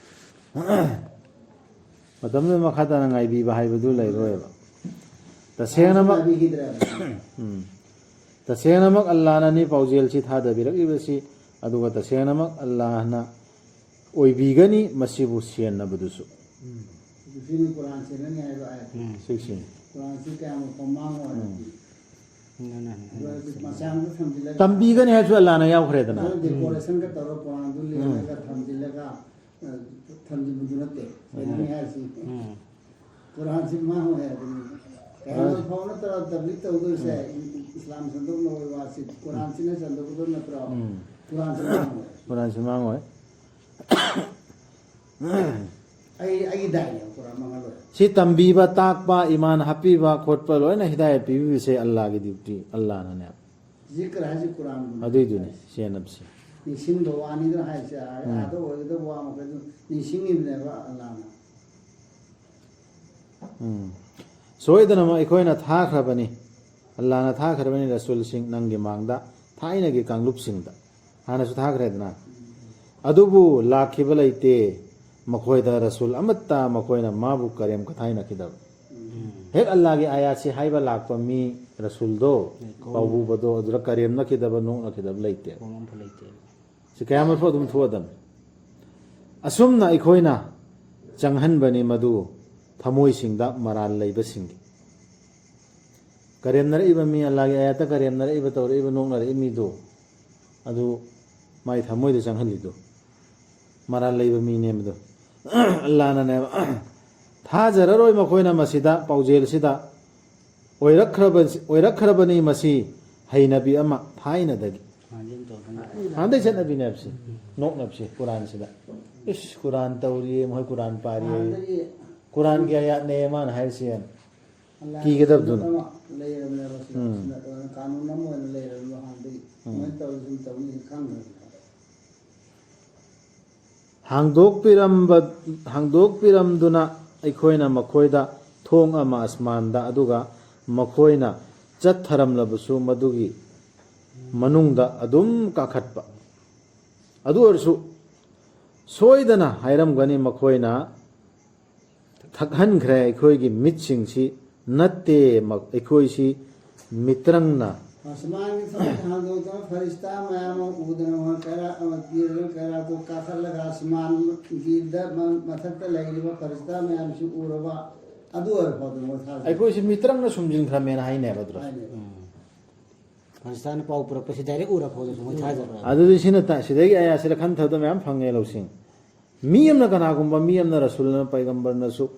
ꯃꯇꯝꯗꯨꯗ ꯃꯈꯥ ꯇꯥꯅ ꯉꯥꯏꯕꯤꯕ ꯍꯥꯏꯕꯗꯨ ꯂꯩꯔꯣꯏꯕ꯫ ꯇꯁꯦꯡꯅꯃꯛ, ꯉꯥꯏꯕꯤꯈꯤꯗ꯭ꯔꯦꯕ꯫ ꯎꯝ꯫ ꯇꯁꯦꯡꯅꯃꯛ ꯑꯜꯂꯥꯅꯅꯤ ꯄꯥꯎꯖꯦꯜꯁꯤ ꯊꯥꯗꯕꯤꯔꯛꯂꯤꯕꯁꯤ, ꯑꯗꯨꯒ ꯇꯁꯦꯡꯅꯃꯛ ꯑꯜꯂꯥꯅ ꯑꯣꯏꯕꯤꯒꯅꯤ ꯃꯁꯤꯕꯨ ꯁꯦꯟꯅꯕꯗꯨꯁꯨ꯫ ꯎꯝ꯫ ꯍꯧꯖꯤꯛꯁꯤꯅ ꯀꯨꯔꯥꯟ ꯁꯦꯟꯅꯅꯤ ꯍꯥꯏꯕ ꯑꯥꯌꯠ꯫ ꯎꯝ꯫ ꯁꯤꯛꯁꯤꯅꯤ꯫ ꯀꯨꯔꯥꯟꯁꯤ ꯀꯌꯥꯝ ꯃꯐꯝ ꯃꯥꯡꯉꯣ ꯍꯥꯏꯕ꯫ ꯎꯝ꯫ ꯃꯆꯥ ꯑꯃꯗ ꯊꯝꯖꯤꯜꯂꯒ ꯇꯝꯕꯤꯒꯅꯤ ꯍꯥꯏꯕꯁꯨ ꯑꯜꯂꯥꯅ ꯌꯥꯎꯈ꯭ꯔꯦꯗꯅ꯫ ꯑꯗꯨ ꯗꯦꯀꯣꯔꯦꯁꯟꯒ ꯇꯧꯔꯒ ꯀꯨꯔꯥꯟꯗꯨ ꯂꯦꯡꯉꯒ ꯊꯝꯖꯤꯜꯂꯒ, ꯑ, ꯊꯝꯖꯤꯟꯕꯗꯨ ꯅꯠꯇꯦ꯫ ꯁꯦꯟꯅꯅꯤ ꯍꯥꯏꯔꯤꯁꯤ꯫ ꯎꯝ꯫ ꯀꯨꯔꯥꯟꯁꯤ ꯃꯥꯡꯉꯣꯏ ꯍꯥꯏꯕꯅꯤ꯫ ꯀꯌꯥꯝ ꯐꯥꯎ ꯅꯠꯇ꯭ꯔꯣ ꯇꯕ꯭ꯂꯤꯛ ꯇꯧꯗꯣꯏꯁꯦ? ꯎꯝ꯫ ꯏꯁꯂꯥꯝ ꯁꯟꯗꯣꯛꯅꯕꯒꯤ ꯋꯥꯁꯤ ꯀꯨꯔꯥꯟꯁꯤꯅ ꯁꯟꯗꯣꯛꯀꯗꯧ ꯅꯠꯇ꯭ꯔꯣ? ꯎꯝ꯫ ꯀꯨꯔꯥꯟꯁꯤ ꯃꯥꯡꯉꯣꯏ꯫ ꯀꯨꯔꯥꯟꯁꯤ ꯃꯥꯡꯉꯣꯏ꯫ ꯑꯩ, ꯑꯩꯒꯤ ꯗꯥꯏꯅꯦꯕ ꯀꯨꯔꯥꯟ ꯃꯥꯡꯍꯜꯂꯣꯏ꯫ ꯁꯤ ꯇꯝꯕꯤꯕ, ꯇꯥꯛꯄ, ꯏꯃꯥꯟ ꯍꯥꯞꯄꯤꯕ ꯈꯣꯠꯄ ꯂꯣꯏꯅ ꯍꯤꯗꯥꯌꯠ ꯄꯤꯕꯤꯕꯁꯦ ꯑꯜꯂꯥꯒꯤ ꯗ꯭ꯌꯨꯇꯤ, ꯑꯜꯂꯥꯅꯅꯦ꯫ ꯖꯤꯀ꯭ꯔ ꯍꯥꯏꯁꯤ ꯀꯨꯔꯥꯟꯒꯨꯝꯕ꯫ ꯑꯗꯨꯏꯗꯨꯅꯤ ꯁꯦꯟꯅꯕꯁꯦ꯫ ꯅꯤꯡꯁꯤꯡꯕ ꯋꯥꯅꯤꯗꯅ ꯍꯥꯏꯁꯦ, ꯑꯥ, ꯎꯝ꯫ ꯑꯥꯗ ꯑꯣꯏꯒꯗꯕ ꯋꯥ ꯃꯈꯩꯗꯨ ꯅꯤꯡꯁꯤꯡꯉꯤꯕꯅꯦꯕ ꯑꯜꯂꯥꯅ꯫ ꯎꯝ꯫ ꯁꯣꯏꯗꯅꯃꯛ ꯑꯩꯈꯣꯏꯅ ꯊꯥꯈ꯭ꯔꯕꯅꯤ, ꯑꯜꯂꯥꯅ ꯊꯥꯈ꯭ꯔꯕꯅꯤ ꯔꯁꯨꯜꯁꯤꯡ ꯅꯪꯒꯤ ꯃꯥꯡꯗ, ꯊꯥꯏꯅꯒꯤ ꯀꯥꯡꯂꯨꯞꯁꯤꯡꯗ꯫ ꯍꯥꯟꯅꯁꯨ ꯊꯥꯈ꯭ꯔꯦꯗꯅ꯫ ꯑꯗꯨꯕꯨ ꯂꯥꯛꯈꯤꯕ ꯂꯩꯇꯦ ꯃꯈꯣꯏꯗ ꯔꯁꯨꯜ ꯑꯃꯠꯇ, ꯃꯈꯣꯏꯅ ꯃꯥꯕꯨ ꯀꯔꯦꯝ ꯀꯊꯥꯏꯅꯈꯤꯗꯕ꯫ ꯎꯝ꯫ ꯍꯦꯛ ꯑꯜꯂꯥꯒꯤ ꯑꯥꯌꯥꯠꯁꯤ ꯍꯥꯏꯕ ꯂꯥꯛꯄ ꯃꯤ ꯔꯁꯨꯜꯗꯣ, ꯂꯩꯀꯣ꯫ ꯄꯥꯎꯕꯨꯕꯗꯣ, ꯑꯗꯨꯗ ꯀꯔꯦꯝꯅꯈꯤꯗꯕ, ꯅꯣꯛꯅꯈꯤꯗꯕ ꯂꯩꯇꯦ꯫ ꯀꯣꯡ ꯑꯝꯐꯥꯎ ꯂꯩꯇꯦ꯫ ꯁꯤ ꯀꯌꯥꯃꯠ ꯐꯥꯎ ꯑꯗꯨꯝ ꯊꯣꯛꯑꯗꯝ꯫ ꯑꯁꯨꯝꯅ ꯑꯩꯈꯣꯏꯅ ꯆꯪꯍꯟꯕꯅꯤ ꯃꯗꯨ ꯊꯃꯣꯏꯁꯤꯡꯗ ꯃꯔꯥꯜ ꯂꯩꯕꯁꯤꯡꯒꯤ꯫ ꯀꯔꯦꯝꯅꯔꯛꯏꯕ ꯃꯤ, ꯑꯜꯂꯥꯒꯤ ꯑꯥꯌꯥꯠꯇ ꯀꯔꯦꯝꯅꯔꯛꯏꯕ, ꯇꯧꯔꯛꯏꯕ, ꯅꯣꯛꯅꯔꯛꯏ ꯃꯤꯗꯨ, ꯑꯗꯨ ꯃꯥꯏ ꯊꯃꯣꯏꯗ ꯆꯪꯍꯜꯂꯤꯗꯨ ꯃꯔꯥꯜ ꯂꯩꯕ ꯃꯤꯅꯦꯕꯗꯣ꯫ ꯑꯜꯂꯥꯅꯅꯦꯕ, ꯊꯥꯖꯔꯔꯣꯏ ꯃꯈꯣꯏꯅ ꯃꯁꯤꯗ, ꯄꯥꯎꯖꯦꯜꯁꯤꯗ, ꯑꯣꯏꯔꯛꯈ꯭ꯔꯕ-, ꯑꯣꯏꯔꯛꯈ꯭ꯔꯕꯅꯤ ꯃꯁꯤ ꯍꯩꯅꯕꯤ ꯑꯃ ꯊꯥꯏꯅꯗꯒꯤ꯫ ꯍꯥꯟꯅꯗꯒꯤ ꯇꯧꯔꯛꯄꯅꯤ꯫ ꯍꯥꯟꯅꯗꯒꯤ ꯆꯠꯅꯕꯤꯅꯦꯕꯁꯤ, ꯅꯣꯛꯅꯕꯁꯤ ꯀꯨꯔꯥꯟꯁꯤꯗ꯫ ꯏꯁ, ꯀꯨꯔꯥꯟ ꯇꯧꯔꯤꯌꯦ, ꯃꯈꯣꯏ ꯀꯨꯔꯥꯟ ꯄꯥꯔꯤꯌꯦ꯫ ꯍꯥꯟꯅꯗꯒꯤ ꯀꯨꯔꯥꯟꯒꯤ ꯑꯥꯌꯥꯠꯅꯦ ꯃꯥꯅ ꯍꯥꯏꯔꯤꯁꯦ꯫ ꯑꯜꯂꯥꯍꯅ ꯀꯤꯒꯗꯕꯗꯨꯅ꯫ ꯁꯨꯟꯅꯠ ꯑꯃ ꯂꯩꯔꯕꯅꯦꯕ ꯁꯤꯗ꯫ ꯎꯝ꯫ ꯁꯨꯟꯅꯠ ꯑꯣꯏꯅ ꯀꯥꯅꯨꯟ ꯑꯃ ꯑꯣꯏꯅ ꯂꯩꯔꯕꯅꯦꯕ ꯍꯥꯟꯅꯗꯒꯤ꯫ ꯎꯝ꯫ ꯁꯨꯃꯥꯏꯅ ꯇꯧꯔꯤ, ꯁꯨꯝ ꯇꯧꯅꯤ ꯈꯪꯗ꯭ꯔꯕꯅꯦꯕ꯫ ꯍꯥꯡꯗꯣꯛꯄꯤꯔꯝꯕ-, ꯍꯥꯡꯗꯣꯛꯄꯤꯔꯝꯗꯨꯅ ꯑꯩꯈꯣꯏꯅ ꯃꯈꯣꯏꯗ ꯊꯣꯡ ꯑꯃ ꯑꯁꯃꯥꯟꯗ, ꯑꯗꯨꯒ ꯃꯈꯣꯏꯅ ꯆꯠꯊꯔꯝꯂꯕꯁꯨ ꯃꯗꯨꯒꯤ ꯃꯅꯨꯡꯗ ꯑꯗꯨꯝ ꯀꯥꯈꯠꯄ꯫ ꯑꯗꯨ ꯑꯣꯏꯔꯁꯨ ꯁꯣꯏꯗꯅ ꯍꯥꯏꯔꯝꯒꯅꯤ, ꯃꯈꯣꯏꯅ ꯊꯛꯍꯟꯈ꯭ꯔꯦ ꯑꯩꯈꯣꯏꯒꯤ ꯃꯤꯠꯁꯤꯡꯁꯤ, ꯅꯠꯇꯦ, ꯃ-, ꯑꯩꯈꯣꯏꯁꯤ ꯃꯤꯇ꯭ꯔꯪꯅ꯫ ꯑꯁꯃꯥꯟꯒꯤ ꯊꯣꯡ ꯍꯥꯡꯗꯣꯛꯇꯨꯅ ꯐꯔꯤꯁꯇꯥ ꯃꯌꯥꯝ ꯑꯃ ꯎꯗꯅ ꯃꯣꯏ ꯀꯩꯔꯥꯛ ꯑꯃ ꯄꯤꯔꯒ ꯀꯩꯔꯥꯛꯇꯨ ꯀꯥꯈꯠꯂꯒ ꯑꯁꯃꯥꯟꯒꯤꯗ ꯃ-, ꯃꯊꯛꯇ ꯂꯩꯔꯤꯕ ꯐꯔꯤꯁꯇꯥ ꯃꯌꯥꯝꯁꯨ ꯎꯔꯕ꯫ ꯑꯗꯨ ꯑꯣꯏꯔ ꯐꯥꯎꯗ ꯃꯣꯏ ꯊꯥꯖꯗꯦ꯫ ꯑꯩꯈꯣꯏꯁꯤ ꯃꯤꯇ꯭ꯔꯪꯅ ꯁꯨꯝꯖꯤꯟꯈ꯭ꯔꯃꯦꯅ ꯍꯥꯏꯅꯦꯕ ꯑꯗꯨꯗ꯫ ꯍꯥꯏꯅꯦꯕ꯫ ꯎꯝ꯫ ꯐꯔꯤꯁꯇꯥꯅ ꯄꯥꯎ ꯄꯨꯔꯛꯄꯁꯤ ꯗꯥꯏꯔꯦꯛ ꯎꯔ ꯐꯥꯎꯗ ꯃꯣꯏ ꯊꯥꯖꯕ꯫ ꯑꯗꯨꯗꯤ ꯁꯤꯅ ꯇꯥ-, ꯁꯤꯗꯒꯤ ꯑꯌꯥꯁꯤꯗ ꯈꯟꯊꯕꯗ ꯃꯌꯥꯝ ꯐꯪꯉꯦ ꯂꯧꯁꯤꯡ꯫ ꯃꯤ ꯑꯃꯅ, ꯀꯅꯥꯒꯨꯝꯕ ꯃꯤ ꯑꯃꯅ, ꯔꯁꯨꯜꯅ, ꯄꯩꯒꯝꯕꯔꯅꯁꯨ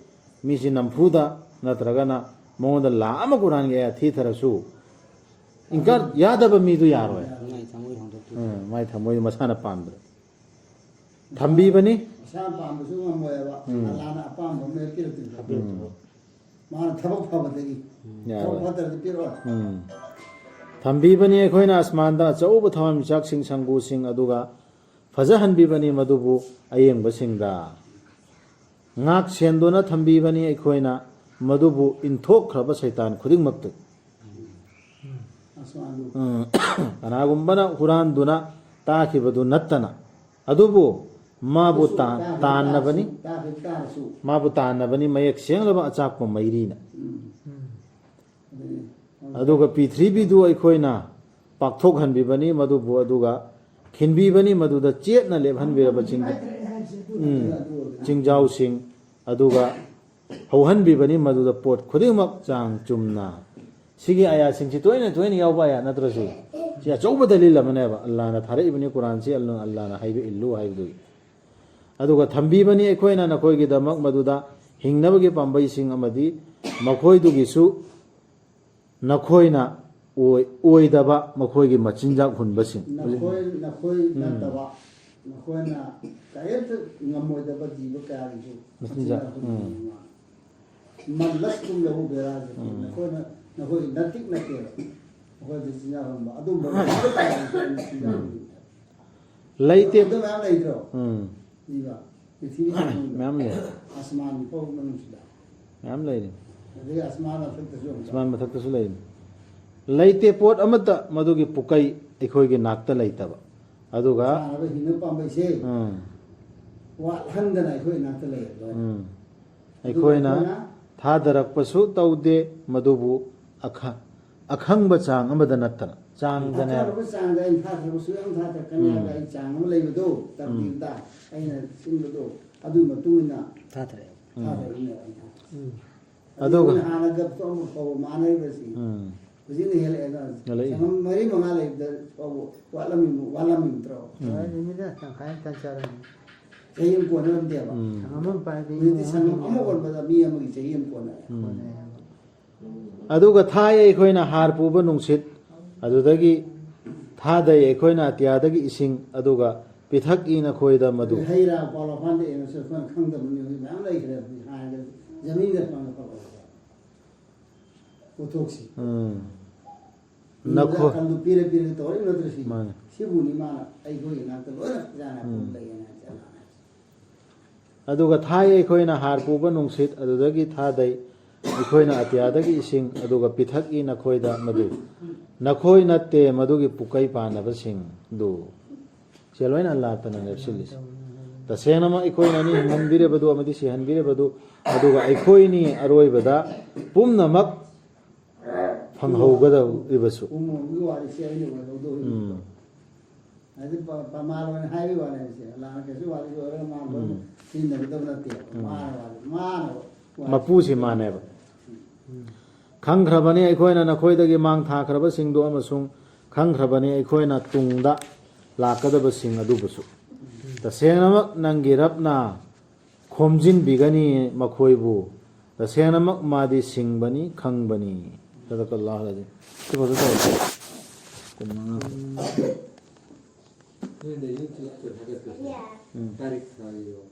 ꯃꯤꯁꯤ ꯅꯝꯐꯨꯗ ꯅꯠꯇ꯭ꯔꯒꯅ ꯃꯉꯣꯟꯗ ꯂꯥꯛ ꯑꯃ ꯀꯨꯔꯥꯟꯒꯤ ꯑꯌꯥ ꯊꯤꯊꯔꯁꯨ, ꯏꯟꯀꯥꯔ ꯌꯥꯗꯕ ꯃꯤꯗꯨ ꯌꯥꯔꯣꯏ꯫ ꯃꯥꯏ ꯊꯃꯣꯏ ꯍꯣꯡꯗꯣꯛꯇꯣꯏꯅꯤ꯫ ꯎꯝ, ꯃꯥꯏ ꯊꯃꯣꯏꯗꯨ ꯃꯁꯥꯅ ꯄꯥꯝꯗ꯭ꯔꯦ꯫ ꯊꯝꯕꯤꯕꯅꯤ꯫ ꯃꯁꯥꯅ ꯄꯥꯝꯕꯁꯨ ꯉꯝꯃꯣꯏꯕ꯫ ꯎꯝ꯫ ꯑꯜꯂꯥꯅ ꯑꯄꯥꯝꯕ ꯑꯃ ꯍꯦꯛ ꯄꯤꯔꯛꯇꯣꯏꯅꯤ꯫ ꯎꯝ꯫ ꯃꯥꯅ ꯊꯕꯛ ꯐꯕꯗꯒꯤ꯫ ꯌꯥꯔꯣꯏ꯫ ꯊꯕꯛ ꯐꯠꯇ꯭ꯔꯗꯤ ꯄꯤꯔꯛꯑꯣꯏ꯫ ꯎꯝ꯫ ꯊꯝꯕꯤꯕꯅꯤ ꯑꯩꯈꯣꯏꯅ ꯑꯁꯃꯥꯟꯗ ꯑꯆꯧꯕ ꯊꯋꯥꯟꯃꯤꯆꯥꯛꯁꯤꯡ, ꯁꯪꯒꯨꯁꯤꯡ, ꯑꯗꯨꯒ ꯐꯖꯍꯟꯕꯤꯕꯅꯤ ꯃꯗꯨꯕꯨ ꯑꯌꯦꯡꯕꯁꯤꯡꯗ꯫ ꯉꯥꯛ ꯁꯦꯟꯗꯨꯅ ꯊꯝꯕꯤꯕꯅꯤ ꯑꯩꯈꯣꯏꯅ ꯃꯗꯨꯕꯨ ꯏꯟꯊꯣꯛꯈ꯭ꯔꯕ ꯁꯩꯇꯥꯟ ꯈꯨꯗꯤꯡꯃꯛꯇꯒꯤ꯫ ꯑꯁꯃꯥꯟꯗꯨ꯫ ꯎꯝ꯫ ꯀꯅꯥꯒꯨꯝꯕꯅ ꯍꯨꯔꯥꯟꯗꯨꯅ ꯇꯥꯈꯤꯕꯗꯨ ꯅꯠꯇꯅ, ꯑꯗꯨꯕꯨ ꯃꯥꯕꯨ ꯑꯗꯨꯁꯨ ꯇꯥꯟ-, ꯇꯥꯈꯤꯕ ꯇꯥꯟꯅꯕꯅꯤ꯫ ꯇꯥꯔꯁꯨ, ꯇꯥꯈꯤꯕ ꯇꯥꯔꯁꯨ꯫ ꯃꯥꯕꯨ ꯇꯥꯟꯅꯕꯅꯤ ꯃꯌꯦꯛ ꯁꯦꯡꯂꯕ ꯑꯆꯥꯛꯄ ꯃꯩꯔꯤꯅ꯫ ꯎꯝ꯫ ꯑꯗꯨꯅꯤ꯫ ꯑꯗꯨꯒ ꯄ꯭ꯔꯤꯊꯤꯕꯤꯗꯨ ꯑꯩꯈꯣꯏꯅ ꯄꯥꯛꯊꯣꯛꯍꯟꯕꯤꯕꯅꯤ ꯃꯗꯨꯕꯨ, ꯑꯗꯨꯒ ꯈꯤꯟꯕꯤꯕꯅꯤ ꯃꯗꯨꯗ ꯆꯦꯠꯅ ꯂꯦꯞꯍꯟꯕꯤꯔꯕ ꯆꯤꯡ-, ꯎꯝ, ꯆꯤꯡꯖꯥꯎꯁꯤꯡ, ꯑꯗꯨꯒ ꯍꯧꯍꯟꯕꯤꯕꯅꯤ ꯃꯗꯨꯗ ꯄꯣꯠ ꯈꯨꯗꯤꯡꯃꯛ ꯆꯥꯡ ꯆꯨꯝꯅ꯫ ꯁꯤꯒꯤ ꯑꯌꯥꯁꯤꯡꯁꯤ ꯇꯣꯏꯅ ꯇꯣꯏꯅ ꯌꯥꯎꯕ ꯑꯌꯥ ꯅꯠꯇ꯭ꯔꯁꯨ, ꯁꯤ ꯑꯆꯧꯕ ꯗꯂꯤꯜ ꯑꯃꯅꯦꯕ ꯑꯜꯂꯥꯅ ꯊꯥꯔꯛꯏꯕꯅꯤ ꯀꯨꯔꯥꯟꯁꯤ, ꯑꯜꯂꯥ-, ꯑꯜꯂꯥꯅ ꯍꯥꯏꯕ ꯏꯜꯂꯨ ꯍꯥꯏꯕꯗꯨꯒꯤ꯫ ꯑꯗꯨꯒ ꯊꯝꯕꯤꯕꯅꯤ ꯑꯩꯈꯣꯏꯅ ꯅꯈꯣꯏꯒꯤꯗꯃꯛ ꯃꯗꯨꯗ ꯍꯤꯡꯅꯕꯒꯤ ꯄꯥꯝꯕꯩꯁꯤꯡ ꯑꯃꯗꯤ ꯃꯈꯣꯏꯗꯨꯒꯤꯁꯨ ꯅꯈꯣꯏꯅ ꯑꯣꯏ-, ꯑꯣꯏꯗꯕ ꯃꯈꯣꯏꯒꯤ ꯃꯆꯤꯟꯖꯥꯛ ꯍꯨꯟꯕꯁꯤꯡ꯫ ꯅꯈꯣꯏ, ꯅꯈꯣꯏ ꯎꯝ꯫ ꯅꯠꯇꯕ, ꯅꯈꯣꯏꯅ ꯀꯔꯤꯝꯇ ꯉꯝꯃꯣꯏꯗꯕ ꯖꯤꯕ ꯀꯌꯥꯒꯤꯁꯨ ꯃꯆꯤꯟꯖꯥꯛ, ꯃꯆꯤꯟꯖꯥꯛ ꯍꯨꯟꯕ ꯎꯝ꯫ ꯉꯝꯃꯤ꯫ ꯃꯜꯂꯁ ꯇꯨꯝ ꯂꯧꯍꯧꯗꯦꯔꯥ ꯍꯥꯏꯁꯦ꯫ ꯎꯝ꯫ ꯅꯈꯣꯏꯅ, ꯅꯈꯣꯏꯒꯤ ꯅꯇꯤꯛ ꯅꯇꯦꯕ꯫ ꯃꯈꯣꯏꯗ ꯆꯤꯟꯖꯥꯛ ꯍꯨꯟꯕ꯫ ꯑꯗꯨꯝꯕ ꯃꯈꯣꯏ ꯀꯌꯥꯒꯤꯁꯨ ꯑꯩꯅ ꯆꯤꯟꯖꯥꯛ ꯎꯝ꯫ ꯍꯨꯟꯕ꯫ ꯂꯩꯇꯦ꯫ ꯑꯗꯨ ꯃꯌꯥꯝ ꯂꯩꯇ꯭ꯔꯣ? ꯎꯝ꯫ ꯖꯤꯕ꯫ ꯄ꯭ꯔꯤꯊꯤꯕꯤꯒꯤ ꯃꯅꯨꯡꯗ꯫ ꯃꯌꯥꯝ ꯂꯩ꯫ ꯑꯁꯃꯥꯟ ꯐꯥꯎ ꯃꯅꯨꯡꯁꯤꯗ꯫ ꯃꯌꯥꯝ ꯂꯩꯔꯤ꯫ ꯑꯗꯒꯤ ꯑꯁꯃꯥꯟ ꯃꯊꯛꯇꯁꯨ ꯑꯃꯨꯛ ꯑꯁꯃꯥꯟ ꯃꯊꯛꯇꯁꯨ ꯂꯩ꯫ ꯂꯩꯇꯦ ꯄꯣꯠ ꯑꯃꯠꯇ ꯃꯗꯨꯒꯤ ꯄꯨꯀꯩ ꯑꯩꯈꯣꯏꯒꯤ ꯅꯥꯛꯇ ꯂꯩꯇꯕ꯫ ꯑꯗꯨꯒ ꯆꯥꯅꯕ ꯍꯤꯡꯅꯕ ꯄꯥꯝꯕꯩꯁꯦ ꯋꯥꯠꯍꯟꯗꯅ ꯑꯩꯈꯣꯏ ꯏꯅꯥꯛꯇ ꯂꯩꯔꯦ ꯂꯣꯏꯅ꯫ ꯎꯝ꯫ ꯑꯩꯈꯣꯏꯅ ꯊꯥꯗꯔꯛꯄꯁꯨ ꯇꯧꯗꯦ, ꯃꯗꯨꯕꯨ ꯑꯈ-, ꯑꯈꯪꯕ ꯆꯥꯡ ꯑꯃꯗ ꯅꯠꯇꯅ, ꯆꯥꯡꯗꯅꯦꯕ꯫ ꯊꯥꯗꯔꯛꯄ ꯆꯥꯡꯗ ꯑꯩꯅ ꯊꯥꯗꯔꯛꯄꯁꯨ ꯌꯥꯝ ꯊꯥꯗꯔꯛꯀꯅꯤ ꯍꯥꯏꯕ ꯑꯩ ꯆꯥꯡ ꯑꯃ ꯂꯩꯕꯗꯣ, ꯇꯔꯇꯤꯕꯇ ꯑꯩꯅ ꯁꯤꯟꯕꯗꯣ, ꯑꯗꯨꯒꯤ ꯃꯇꯨꯡ ꯏꯟꯅ ꯊꯥꯗꯔꯛꯑꯦ꯫ ꯊꯥꯗꯔꯛꯏꯅꯦꯕ ꯑꯩꯅ꯫ ꯑꯗꯨꯒ ꯑꯗꯨꯅ ꯍꯥꯟꯅꯒ ꯑꯃꯨꯛ ꯐꯥꯎꯕ ꯃꯥꯟꯅꯔꯤꯕꯁꯤ ꯎꯝ꯫ ꯍꯧꯖꯤꯛꯅ ꯍꯦꯜꯂꯛꯑꯦꯗ꯫ ꯍꯦꯜꯂꯛꯏ꯫ ꯁꯪꯒꯝ ꯃꯔꯤ ꯃꯉꯥ ꯂꯩꯕꯗ ꯐꯥꯎꯕ ꯋꯥꯠꯂꯝꯃꯤ-, ꯋꯥꯠꯂꯝꯃꯤꯗ꯭ꯔꯣ? ꯅꯨꯃꯤꯠꯅ ꯇꯪꯈꯥꯏ ꯑꯃ ꯆꯥꯔꯝꯃꯤ꯫ ꯆꯍꯤ ꯑꯃ ꯀꯣꯟꯅꯔꯝꯗꯦꯕ꯫ ꯎꯝ꯫ ꯁꯪꯒꯝ ꯑꯃ ꯄꯥꯏꯕ ꯍꯧꯖꯤꯛꯇꯤ ꯏꯃꯨꯡ ꯁꯪꯒꯝ ꯑꯃ ꯑꯃ ꯀꯣꯟꯕꯗ ꯃꯤ ꯑꯃꯒꯤ ꯆꯍꯤ ꯑꯃ ꯀꯣꯟꯅꯔꯦ꯫ ꯎꯝ꯫ ꯀꯣꯟꯅꯩ ꯍꯥꯏꯕ꯫ ꯑꯗꯨꯒ ꯊꯥꯏ ꯑꯩꯈꯣꯏꯅ ꯍꯥꯔ ꯄꯨꯕ ꯅꯨꯡꯁꯤꯠ, ꯑꯗꯨꯗꯒꯤ ꯊꯥꯗꯩ ꯑꯩꯈꯣꯏꯅ ꯑꯇꯤꯌꯥꯗꯒꯤ ꯏꯁꯤꯡ, ꯑꯗꯨꯒ ꯄꯤꯊꯛꯏ ꯅꯈꯣꯏꯗ ꯃꯗꯨ꯫ ꯍꯩ ꯔꯥ ꯄꯥꯎ ꯐꯥꯟꯗ ꯌꯦꯡꯉꯁꯨ ꯑꯩꯈꯣꯏꯅ ꯈꯪꯗꯕ ꯃꯤꯑꯣꯏ ꯃꯌꯥꯝ ꯂꯩꯈ꯭ꯔꯦ꯫ ꯍꯥꯟꯅꯒ ꯖꯃꯤꯟꯒ ꯐꯪꯒ ꯐꯪꯒ ꯄꯣꯠꯊꯣꯛꯁꯤ꯫ ꯎꯝ꯫ ꯃꯤꯉꯣꯟꯗ ꯅꯈꯣꯏ ꯑꯀꯜꯗꯨ ꯄꯤꯔ ꯄꯤꯔꯒ ꯇꯧꯔꯛꯏ ꯅꯠꯇ꯭ꯔꯣ ꯁꯤ? ꯃꯥꯅꯦ꯫ ꯁꯤꯕꯨꯅꯤ ꯃꯥꯅ ꯑꯩꯈꯣꯏꯒꯤ ꯏꯅꯥꯛꯇ ꯂꯣꯏꯅ ꯈꯖꯥꯅ ꯎꯝ꯫ ꯂꯩꯌꯦꯅ ꯍꯥꯏꯁꯦ ꯑꯜꯂꯥꯅ ꯍꯥꯏꯁꯦ꯫ ꯑꯗꯨꯒ ꯊꯥꯏ ꯑꯩꯈꯣꯏꯅ ꯍꯥꯔ ꯄꯨꯕ ꯅꯨꯡꯁꯤꯠ, ꯑꯗꯨꯗꯒꯤ ꯊꯥꯗꯩ ꯑꯩꯈꯣꯏꯅ ꯑꯇꯤꯌꯥꯗꯒꯤ ꯏꯁꯤꯡ, ꯑꯗꯨꯒ ꯄꯤꯊꯛꯏ ꯅꯈꯣꯏꯗ ꯃꯗꯨ꯫ ꯅꯈꯣꯏ ꯅꯠꯇꯦ ꯃꯗꯨꯒꯤ ꯄꯨꯀꯩ ꯄꯥꯟꯅꯕꯁꯤꯡꯗꯨ꯫ ꯁꯦ ꯂꯣꯏꯅ ꯑꯜꯂꯥ ꯇꯅ ꯂꯦꯞꯁꯤꯜꯂꯤꯁꯤ꯫ ꯇꯁꯦꯡꯅꯃꯛ ꯑꯩꯈꯣꯏꯅꯅꯤ ꯍꯤꯡꯍꯟꯕꯤꯔꯕꯗꯨ ꯑꯃꯗꯤ ꯁꯤꯍꯟꯕꯤꯔꯕꯗꯨ, ꯑꯗꯨꯒ ꯑꯩꯈꯣꯏꯅꯤ ꯑꯔꯣꯏꯕꯗ ꯄꯨꯝꯅꯃꯛ ꯐꯪꯍꯧꯒꯗꯧꯔꯤꯕꯁꯨ꯫ ꯎꯃꯣꯝꯒꯤ ꯋꯥꯔꯤꯁꯦ ꯑꯩꯅ ꯑꯣꯏꯍꯧꯗꯧꯔꯤꯕ꯫ ꯎꯝ꯫ ꯍꯥꯏꯗꯤ ꯄ-, ꯄ꯭ꯔꯃꯥꯟ ꯑꯣꯏꯅ ꯍꯥꯏꯕꯒꯤ ꯋꯥꯔꯤ ꯍꯥꯏꯁꯦ꯫ ꯑꯜꯂꯥꯅ ꯀꯩꯁꯨ ꯋꯥꯔꯤ ꯑꯣꯏꯔꯒ ꯃꯥ ꯂꯣꯏꯅ ꯎꯝ꯫ ꯁꯤꯖꯤꯟꯅꯒꯗꯕ ꯅꯠꯇꯦꯕ꯫ ꯎꯝ꯫ ꯃꯥꯅ ꯋꯥꯔꯤ, ꯃꯥꯅ ꯋꯥꯔꯤ꯫ ꯃꯄꯨꯁꯤ ꯃꯥꯅꯦꯕ꯫ ꯈꯪꯈ꯭ꯔꯕꯅꯤ ꯑꯩꯈꯣꯏꯅ ꯅꯈꯣꯏꯗꯒꯤ ꯃꯥꯡ ꯊꯥꯈ꯭ꯔꯕꯁꯤꯡꯗꯨ ꯑꯃꯁꯨꯡ ꯈꯪꯈ꯭ꯔꯕꯅꯤ ꯑꯩꯈꯣꯏꯅ ꯇꯨꯡꯗ ꯂꯥꯛꯀꯗꯕꯁꯤꯡ ꯑꯗꯨꯕꯨꯁꯨ꯫ ꯇꯁꯦꯡꯅꯃꯛ ꯅꯪꯒꯤ ꯔꯕꯅ ꯈꯣꯝꯖꯤꯟꯕꯤꯒꯅꯤ ꯃꯈꯣꯏꯕꯨ꯫ ꯇꯁꯦꯡꯅꯃꯛ ꯃꯥꯗꯤ ꯁꯤꯡꯕꯅꯤ, ꯈꯪꯕꯅꯤ꯫ ꯁꯗꯀꯜꯂꯥꯍꯨꯜ ꯑꯖꯤꯝ꯫ ꯁꯤ ꯐꯖꯅ ꯇꯧꯔꯣ꯫ ꯀꯨꯟ ꯃꯉꯥ꯫ ꯅꯣꯏꯅ YouTube ꯇ ꯊꯥꯒꯠꯄꯁꯦ ꯎꯝ꯫ ꯇꯥꯔꯤꯛ ꯊꯥꯒꯤꯔꯣ?